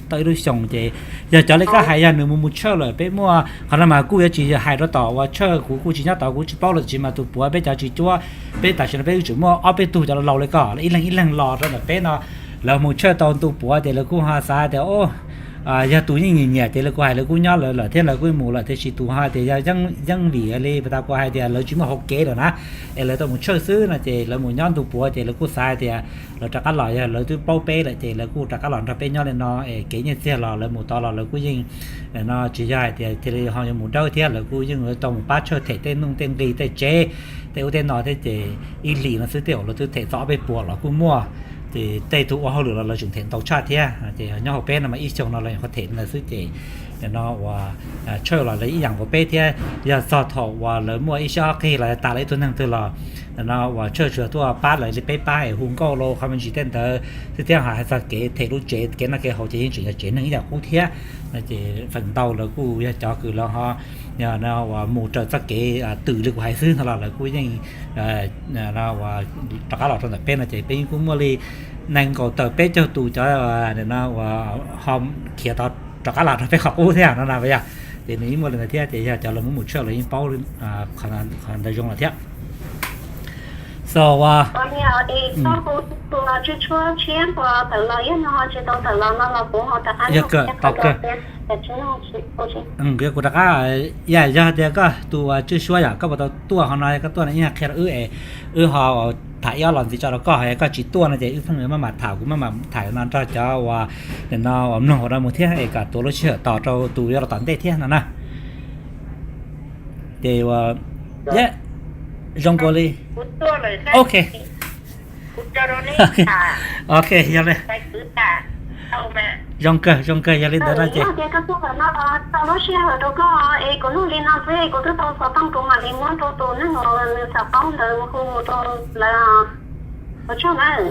tau ib lub xyoos ces yog cov li koj hais yog nws mus mus tshawj lawm peb muaj qhov no mas kuj yuav tsis hais rau tom uas tshawj kuv kuj tsis nyob tod kuv tsis paub los tiam sis mas tus puav peb cov tsis cuab, peb tam sim no peb tseem muaj ob peb tug cov laus li koj ib leeg ib leeg los rau ntawm peb no, lawv mus tshawj tau ntu puav ces lawv kuj ho xav tias Yog tus yeej nyiam nyiam ces lawv kuj hais lawv kuj nyob lawv lawm thiab lawv kuj mus lawm, tiam sis tus ho tias yog yeej vim li pas tas kuv hais tias lawv tsis muaj hauv kev lawm na, es lawv tau mus tshawj xwb no ces lawv mus nyob ntu puav ces lawv kuj xav hais tias lawv rov qab los, yog lawv twb paub peb lawm ces lawv kuj rov qab los nrog peb nyob li no es kev nyiaj txiag los lawv mus tod los lawv kuj yeej, no tsis yog hais tias cia li ho yuav mus dawb thiab, lawv kuj yeej yuav tau mus pab tshawj them tej nuj tej nqi tej tsev, tej ub tej no thiab ces ib hlis no xwb tej zaum lawv twb them txog ob peb puas los kuj muaj. Ces tej tug ua hauj lwm los lawv tseem them ntau tshaj thiab, ces nyob hauv peb no mas ib xyoos no lawv nyuam qhuav them li ntawd xwb ces no uas tshawj los lawv ib yam nkaus peb thiab. Yog txog thaum uas lawv muaj ib sab ob qig los tas lawv ib tug neeg twg los no uas tshawj tsuas tuaj pab lawv li peb pab es hu nkauj los qhov me ntsis tej ntawd xwb thiab. Ho hais txog kev them lub tsev kev noj kev haus ces yeej tseem yog tsev neeg ib yam qub thiab. Ces feem ntau lawv kuj yog cov kws lawv ho uas mus raws txoj kev twm li kuv hais xwb no los lawv kuj yeej rov qab los rau ntawm peb no ces peb yeej kuj muaj li nees nkaum tawm peb caug tus cov no uas ho khiav rov qab los rau peb qhov qub thiab no na yog. Ces nws yeej muaj li ntawd thiab ces yog cov lawv muab mus tshawj lawv yeej paub qhov ntawd zoo lawm thiab. So yog kuv rov qab, yog yog tias koj tus uas Tswj Suab yom, koj puas tau tuaj qhov no, koj tuaj no ib qhia rau wb es wb ho tham ib ob los ntxiv tso rau koj, ho yog koj tsis tuaj no ces wb pheej maj mam tham, kuv maj mam tham no nrog cov uas nim no uas mloog ua no mus thiab es kom tuav lub sij hawm tos rau tus yuav los tom ntej thiab no na. Ces ua, zoo nkaus li, ok. Ok, yog li, zoo kawg, zoo kawg, yog li ntawd no ces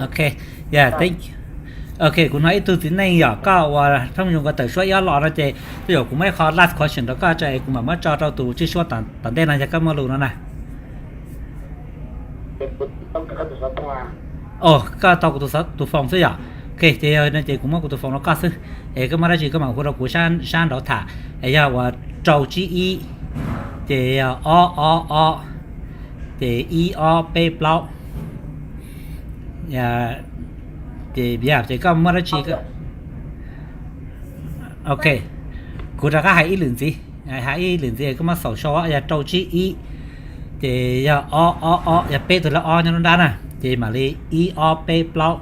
ok, yeah, thank you. Ok, kuv hnov ib tug txiv neej yom, koj uas pheej zoo nkaus tawm suab ib ob los no ces tej zaum kuv muaj ib qho last question rau koj tso es kuv mam muab tso rau tus Tswj Suab tom ntej no yog koj muaj lus no na. Koj tau kuv tus foos xwb yom? Ok, ces yog no ces kuv muab kuv tus foos rau koj xwb, es koj muaj dab tsi koj mam hu rau kuv sab nraud tham. Es yog uas rau tsib ib, ces yog ob ob ob, ces ib ob peb plaub. Ces yog ces koj muaj dab tsi, ok, kuv rov qab hais ib lwm ntxiv, hais ib lwm ntxiv koj muab xaus sau, yog rau tsib ib, ces yog ob ob ob, yog peb tug lab ob nyob nruab nrab na, ces mam li ib ob peb plaub.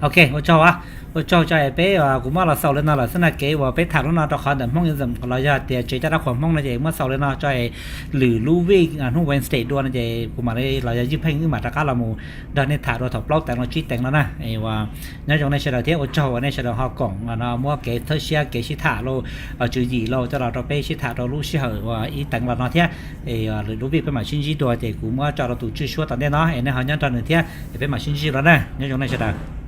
Ok, ua tsaug, ua tsaug tso es peb, kuv muab los xaus li no lawm xwb na, kev uas peb tham lub no rau qhov ntawm Hmoob yuav ntxeem los yog tias tsev caj dab qhuas Hmoob no ces muab xaus li no tso es lwm lub vij hnub Wednesday dua no ces kuv mam li los yog Ywj Pheej wb mam rov qab los mus nrog nej tham dua thaum plaub teev los tsib teev no na. Uas nyob zoo nej sawv daws thiab ua tsaug uas nej sawv daws ho koom no muab kev txhawb siab kev sib tham los tswv yim los coj los rau peb sib tham rau lub sij hawm uas ib teev los no thiab. Es lwm lub vij peb mam sib ntsib dua ces kuv muab tso rau tus Tswj Suab tom ntej no es nej ho nyob nrog nws thiab es peb mam sib ntsib los na. Nyob zoo nej sawv daws.